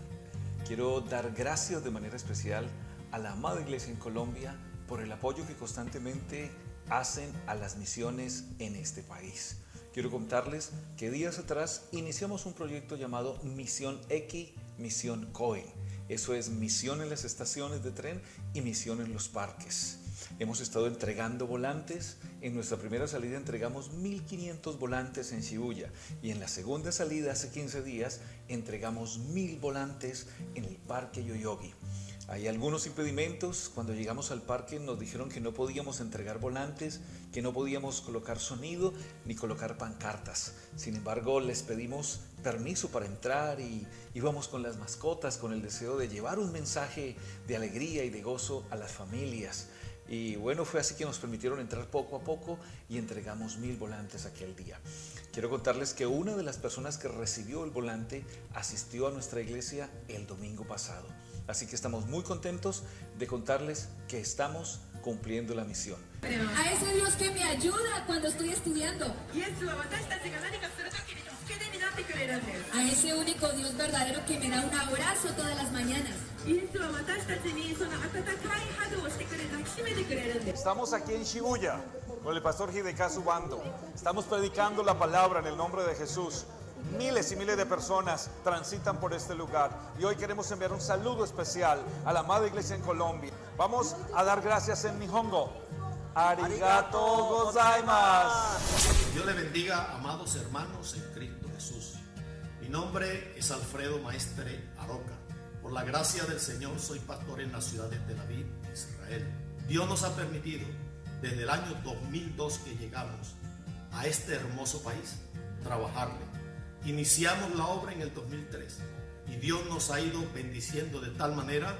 Quiero dar gracias de manera especial a la amada iglesia en Colombia por el apoyo que constantemente hacen a las misiones en este país. Quiero contarles que días atrás iniciamos un proyecto llamado Misión X, Misión Coin. Eso es misión en las estaciones de tren y misión en los parques. Hemos estado entregando volantes. En nuestra primera salida entregamos 1.500 volantes en Shibuya y en la segunda salida hace 15 días entregamos 1.000 volantes en el Parque Yoyogi. Hay algunos impedimentos. Cuando llegamos al parque nos dijeron que no podíamos entregar volantes, que no podíamos colocar sonido ni colocar pancartas. Sin embargo, les pedimos permiso para entrar y íbamos con las mascotas con el deseo de llevar un mensaje de alegría y de gozo a las familias. Y bueno, fue así que nos permitieron entrar poco a poco y entregamos 1.000 volantes aquel día. Quiero contarles que una de las personas que recibió el volante asistió a nuestra iglesia el domingo pasado. Así que estamos muy contentos de contarles que estamos cumpliendo la misión. A ese Dios que me ayuda cuando estoy estudiando. A ese único Dios verdadero que me da un abrazo todas las mañanas. Estamos aquí en Shibuya con el pastor Hidekazu Bando. Estamos predicando la palabra en el nombre de Jesús. Miles y miles de personas transitan por este lugar y hoy queremos enviar un saludo especial a la amada iglesia en Colombia. Vamos a dar gracias en Nihongo. Arigato gozaimasu. Dios le bendiga, amados hermanos en Cristo Jesús. Mi nombre es Alfredo Maestre Aroca. Por la gracia del Señor soy pastor en la ciudad de Tel Aviv, Israel. Dios nos ha permitido, desde el año 2002 que llegamos a este hermoso país, trabajarle. Iniciamos la obra en el 2003 y Dios nos ha ido bendiciendo de tal manera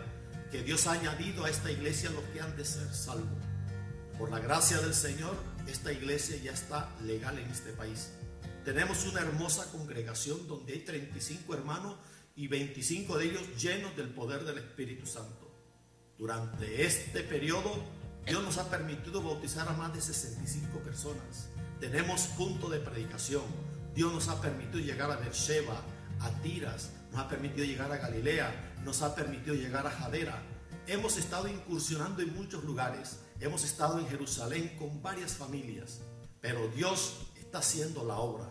que Dios ha añadido a esta iglesia los que han de ser salvos. Por la gracia del Señor, esta iglesia ya está legal en este país. Tenemos una hermosa congregación donde hay 35 hermanos y 25 de ellos llenos del poder del Espíritu Santo. Durante este periodo, Dios nos ha permitido bautizar a más de 65 personas. Tenemos punto de predicación. Dios nos ha permitido llegar a Beersheba, a Tiras, nos ha permitido llegar a Galilea, nos ha permitido llegar a Jadera. Hemos estado incursionando en muchos lugares. Hemos estado en Jerusalén con varias familias. Pero Dios está haciendo la obra.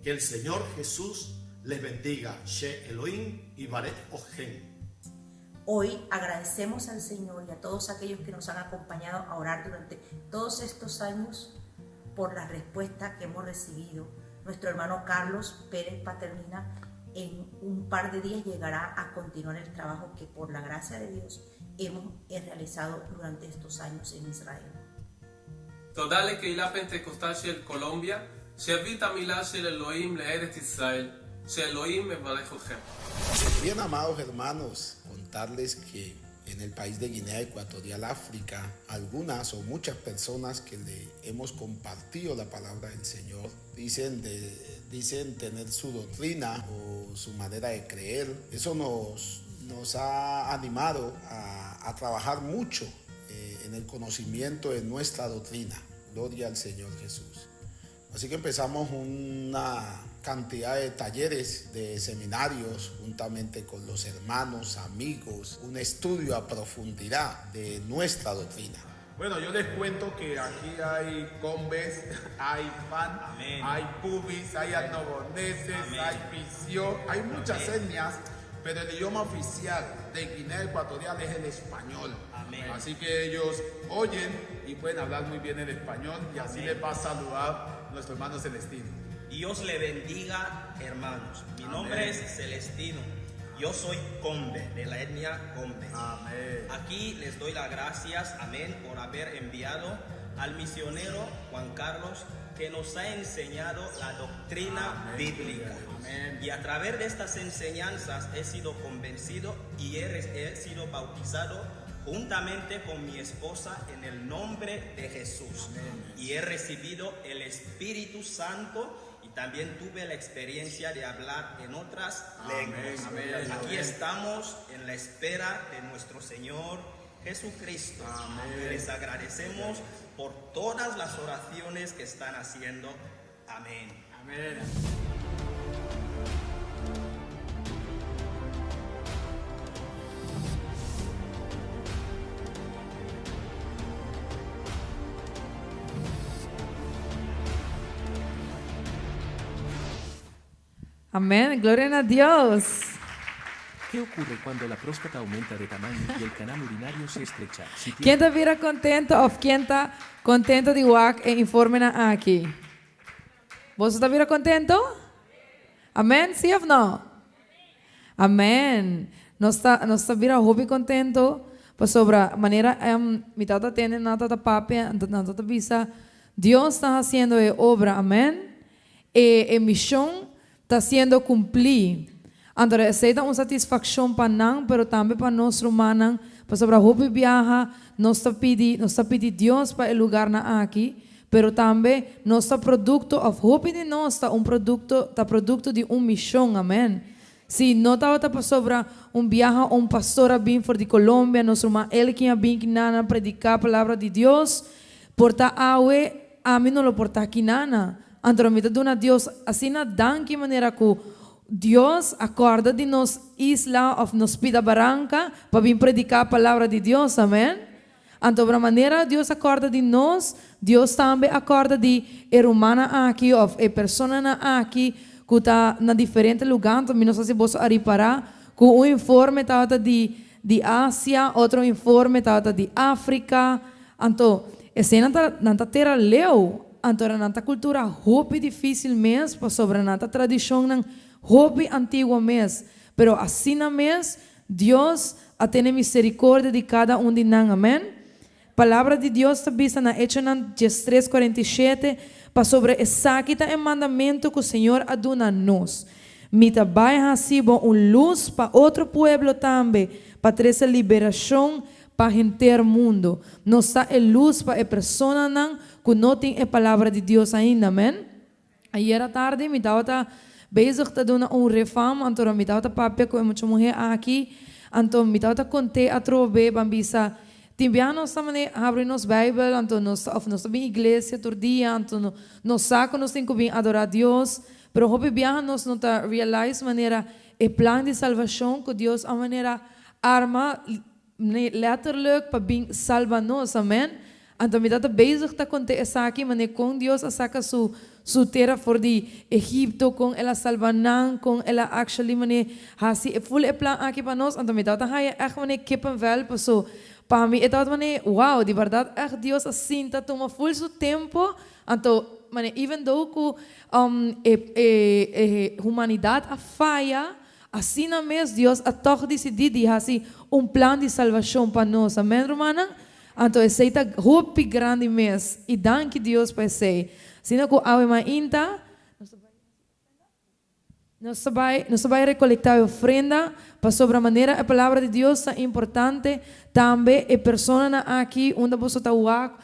Que el Señor Jesús les bendiga. She Elohim y Baret Ojen. Hoy agradecemos al Señor y a todos aquellos que nos han acompañado a orar durante todos estos años por la respuesta que hemos recibido. Nuestro hermano Carlos Pérez Paternina en un par de días llegará a continuar el trabajo que por la gracia de Dios hemos realizado durante estos años en Israel. תודה לקהילה פנטקוסטל של קולומביה, שהביא את המילה של אלוהים לארץ ישראל, שאלוהים מברך אתכם. Bien, amados hermanos, contarles que en el país de Guinea Ecuatorial, África, algunas o muchas personas que le hemos compartido la palabra del Señor dicen, de, dicen tener su doctrina o su manera de creer. Eso nos, nos ha animado a, a trabajar mucho eh, en el conocimiento de nuestra doctrina. Gloria al Señor Jesús. Así que empezamos una cantidad de talleres, de seminarios, juntamente con los hermanos, amigos, un estudio a profundidad de nuestra doctrina. Bueno, yo les cuento que aquí hay combes, hay fan, hay pubis, hay annoboneses, hay pisio, hay muchas etnias, pero el idioma oficial de Guinea Ecuatorial es el español. Así que ellos oyen y pueden hablar muy bien el español y así les va a saludar nuestro hermano Celestino. Dios le bendiga, hermanos. Mi nombre es Celestino. Yo soy Combe, de la etnia Combe. Aquí les doy las gracias, amén, por haber enviado al misionero Juan Carlos que nos ha enseñado la doctrina bíblica. Y a través de estas enseñanzas he sido convencido y he, he sido bautizado juntamente con mi esposa en el nombre de Jesús. Y he recibido el Espíritu Santo y también tuve la experiencia de hablar en otras lenguas. Amén. Aquí estamos en la espera de nuestro Señor Jesucristo. Les agradecemos por todas las oraciones que están haciendo. Amén. Amén. Amèn. Gloria na Dios. ¿Qué ocurre cuando la próstata aumenta de tamaño y el canal urinario se estrecha? Si Ken ta bira contento of ken ta contento di wak e informenan aki? Boso ta bira contento? Amen, si of no? Amen. Nos ta nos ta bira hopi contento pasobra manera mi tata tende nan tata papia anto nan tata bisa Dios ta haciendo e obra amen. E e mision ta siendo cumplí. Anto esei ta un satisfaccion pa nan, pero tambe pa nos rumannan, pasobra hopi biaha nos ta pidi, nos ta pidi Dios pa e lugarnan aki, pero tambe nos ta producto, of hopi di nos ta un producto, ta producto di un mision, amen. Si no tabata pasobra un biaha un pastor a bin for di Colombia, nos ruman Elkin a bin kinana predica palabra di Dios, por ta awe ami no lo por ta kinana. Anto mi ta duna Dios asina danki manera ku Dios a kòrda di nos isla òf nos pida baranka pa bin prediká palabra di Dios, amen. Anto obra manera Dios a kòrda di nos, Dios tambe a kòrda di e rumannan aki òf e personanan aki ku ta na diferente lugá. Anto mi no sa si boso a ripará ku un informe tabata di di Asia, otro informe tabata di Afrika. Anto, eseinan ta nan ta tera leu, anto nan ta kultura hopi difísil mes pasobra nan ta tradishonnan hopi antiguo mes. Pero asina mes Dios a tene misericordia di kada un di nan. Amen. Palabra di Dios ta bisa na Echonan 13, 47, Pasobra esaki ta e mandamentu ku Señor a duna nos, Mi ta bai hasi bo un lus pa otro pueblo tambe, pa trese liberashon pa henter mundu. Nos ta e lus pa e personanan ku no tin e Palabra di Dios ainda. Amen. Ayera tardi mi tabata bezig ta duna un refam, anto mi tabata papia ku e mucha muhé aki, anto mi tabata kont'é atrobe, ban bisa, Tin bia nos ta mane habri nos Bijbel, anto nos ta, òf nos ta bin iglesia tur dia, anto nos sa ku nos tin ku bin adorá Dios, pero hopi biaha nos no ta realize manera e plan di salbashon ku Dios a manera arma letterlijk pa bin salba nos, amen. Anto mi ta ta bezig ta konta esaki, manera kon Dios a saka su su tera for di Egipto, kon el a salba nan, kon el a actually manera hasi e full e plan aki pa nos. Anto mi tabata haya echt manera kippenvel, paso pa mi e tabata manera wow, di berdad echt Dios a sinta tuma full su tempo, anto manera even though ku e e e humanidad a faya, Asina mes Dios a tòg disidí di hasi un plan di salbashon pa nos. Amèn, rumannan? Anto esei ta hopi grandi mes, i danki Dios pa esei. Asina ku awe mainta, nos ta bai, nos ta bai rekolektá e ofrenda, pasobra manera e Palabra di Dios ta importante, tambe e personanan aki unda boso ta wak,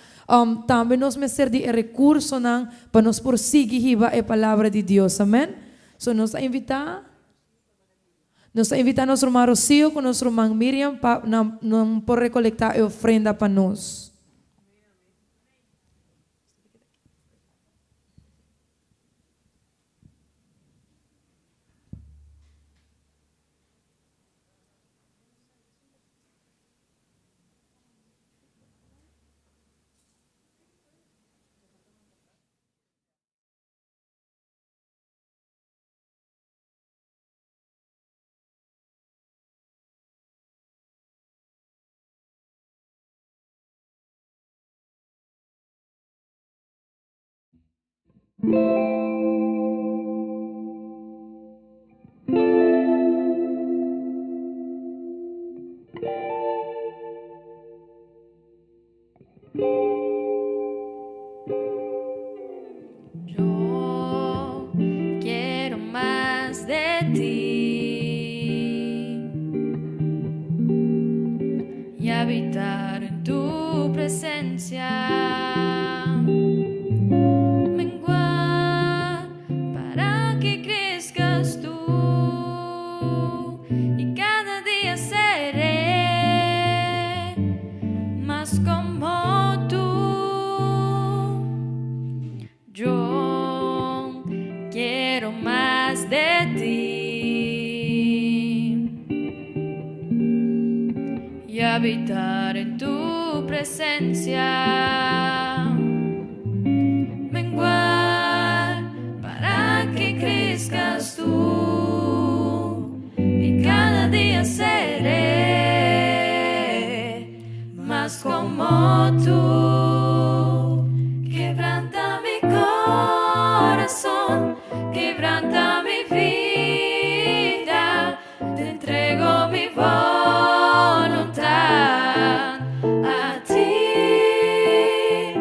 tambe nos mester di e rekursonan pa nos por sigui hiba e Palabra di Dios. Amèn? So nos ta invitá nos ta invitá nos ruman Rocío ku nos ruman Miriam pa nan nan por rekolektá e ofrenda pa nos. Yo quiero más de ti y habitar en tu presencia. Menguar para que crezcas tú y cada día seré más como tú. Yo quiero más de ti y habitar en tu presencia. Menguar para que crezcas tú y cada día. Quebranta mi vida, te entrego mi voluntad a ti.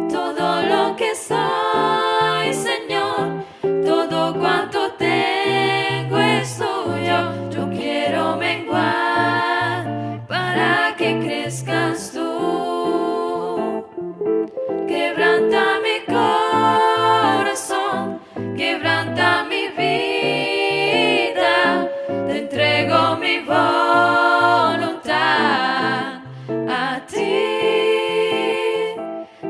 Todo lo que soy, Señor, todo cuanto tengo es tuyo. Yo quiero menguar para que crezcas tú. Quebranta mi corazón, quebranta mi vida, te entrego mi voluntad a ti.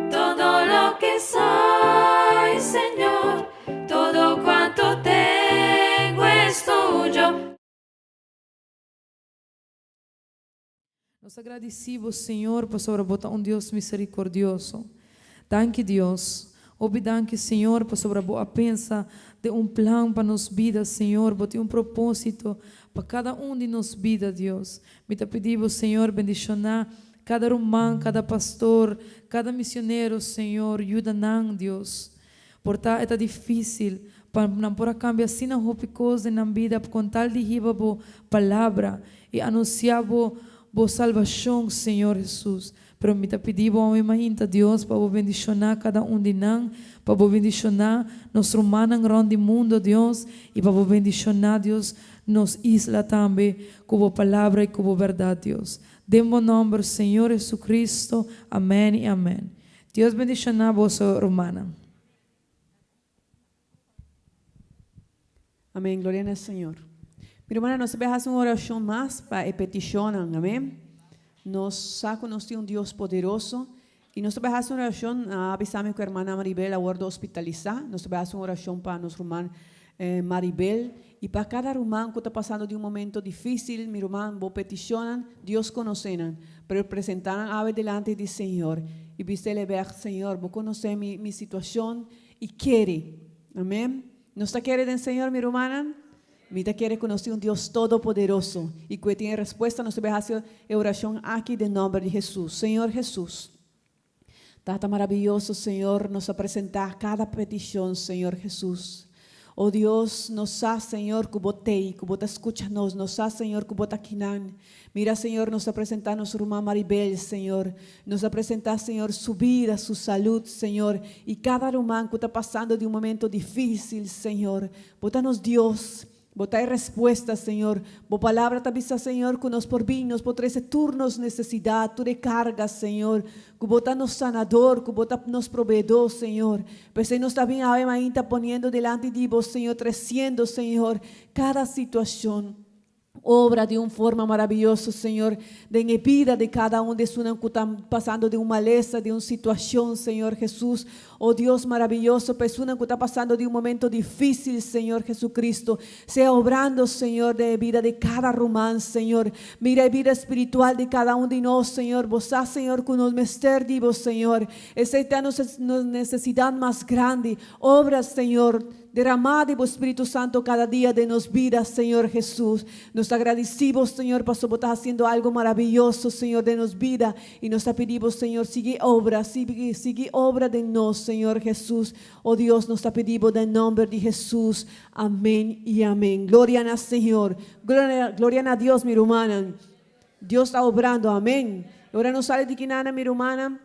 Todo lo que soy, Señor, todo cuanto tengo es tuyo. Nos ta gradisí bo, Señor, pasobra bo ta un Dios misericordioso. Danki, Dios. Hopi danki, Señor, pasobra bo a pensa den un plan pa nos bida, Señor. Bo tin un propósito pa cada un di nos bida, Dios. Mi ta pidi bo, Señor, bendiciona cada ruman, cada pastor, cada misionero, Señor. Yuda nan, Dios. Por ta e ta difícil pa nan por a cambia asina hopi cos den nan bida con tal di hiba bo palabra y anuncia bo bo salbacion, Señor Jesus. Pero mi ta pidi bo awe mainta, Dios, pa bo bendiciona cada un di nan, pa bo bendiciona nos rumannan rond di mundo, Dios, y pa bo bendiciona, Dios, nos isla tambe cu bo palabra y cu bo berdad, Dios. Den bo nomber, Señor Jesucristo. Amen y amen. Dios bendiciona boso rumannan. Amén, gloria na Señor. Mi rumannan, nos ta bay haci un oracion mas pa e peticionnan, amén. Nos sa cu nos tin un Dios poderoso y nos ta bay haci un oracion, a bisa mi cu hermana Maribel a wordo hospitalisa, nos ta bay haci un oracion pa nos ruman Maribel y pa cada ruman cu ta pasando di un momento dificil, mi ruman, bo peticionnan, Dios conoce nan, pero presenta nan awe delante di Señor y bisele bek, Señor, bo conoce mi mi situacion y kere. Amen. Nos ta kere den Señor, mi rumannan? Mi ta kere cu nos tin un Dios todopoderoso y cu e tin e respuesta. Nos ta bay haci e oracion aki den nomber di Jesus. Señor Jesus, Tata maraviyoso, Señor, nos ta presenta cada peticion, Señor Jesus. O Dios, nos sa, Señor, cu Bo t'ey, cu Bo ta scucha nos. Nos sa, Señor, cu Bo ta kinan. Mira, Señor, nos ta presenta nos ruman Maribel, Señor. Nos ta presenta, Señor, su bida, su salud, Señor, y cada ruman cu ta pasando di un momento dificil, Señor. Bo ta nos Dios. Bo ta e respuesta, Señor. Bo palabra ta bisa, Señor, cu nos por bin, nos por trece tur nos necesidad, tur e carga, Señor, cu Bo ta nos sanador, cu Bo ta nos proveedor, Señor. P'esey nos ta bin awe mainta poniendo dilanti di Bo, Señor, treciendo, Señor, cada situacion. Obra di un forma maraviyoso, Señor, den e bida di cada un di esunnan cu ta pasando den un malesa, den un situacion, Señor Jesus. O Dios maraviyoso, pa esunnan cu ta pasando di un momento dificil, Señor Jesucristo, sea obrando, Señor, den e bida di cada ruman, Señor. Mira e bida spiritual di cada un di nos, Señor. Bo sa, Señor, cu nos mester di Bo, Señor. Esey ta nos necesidad mas grandi. Obra, Señor. Derama di bo Spiritu Santo cada dia den nos bida, Señor Jesus. Nos ta gradici bo, Señor, paso bo ta haciendo algo maraviyoso, Señor, den nos bida. Y nos ta pidi bo, Señor, sigui obra, sigui, sigui obra den nos, Señor Jesus. O Dios, nos ta pidi bo den nomber di Jesus. Amen y amen. Gloria na Señor. Gloria, gloria na Dios, mi rumannan. Dios ta obrando. Amen. Y ora nos sali di kinana, mi rumannan,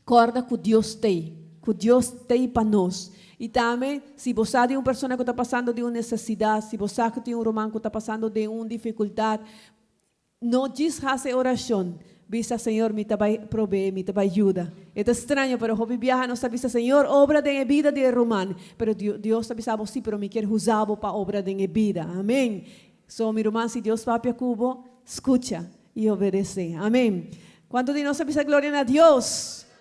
Corda cu Dios t'ey, cu Dios t'ey pa nos. Y tambe, si bo sa di un persona cu ta pasando di un necesidad, si bo sa cu tin un ruman cu ta pasando den un dificultad, no djis haci e oracion, bisa, Señor, mi ta bay probee, mi ta bay yuda. E ta straño, pero hopi biaha nos ta bisa, Señor, obra den e bida di e ruman. Pero Dios ta bisa bo, si, pero mi kier usa bo pa obra den e bida. Amen. So, mi ruman, si Dios papia cu bo, scucha y obedece. Amen. Cuanto di nos ta bisa gloria na Dios?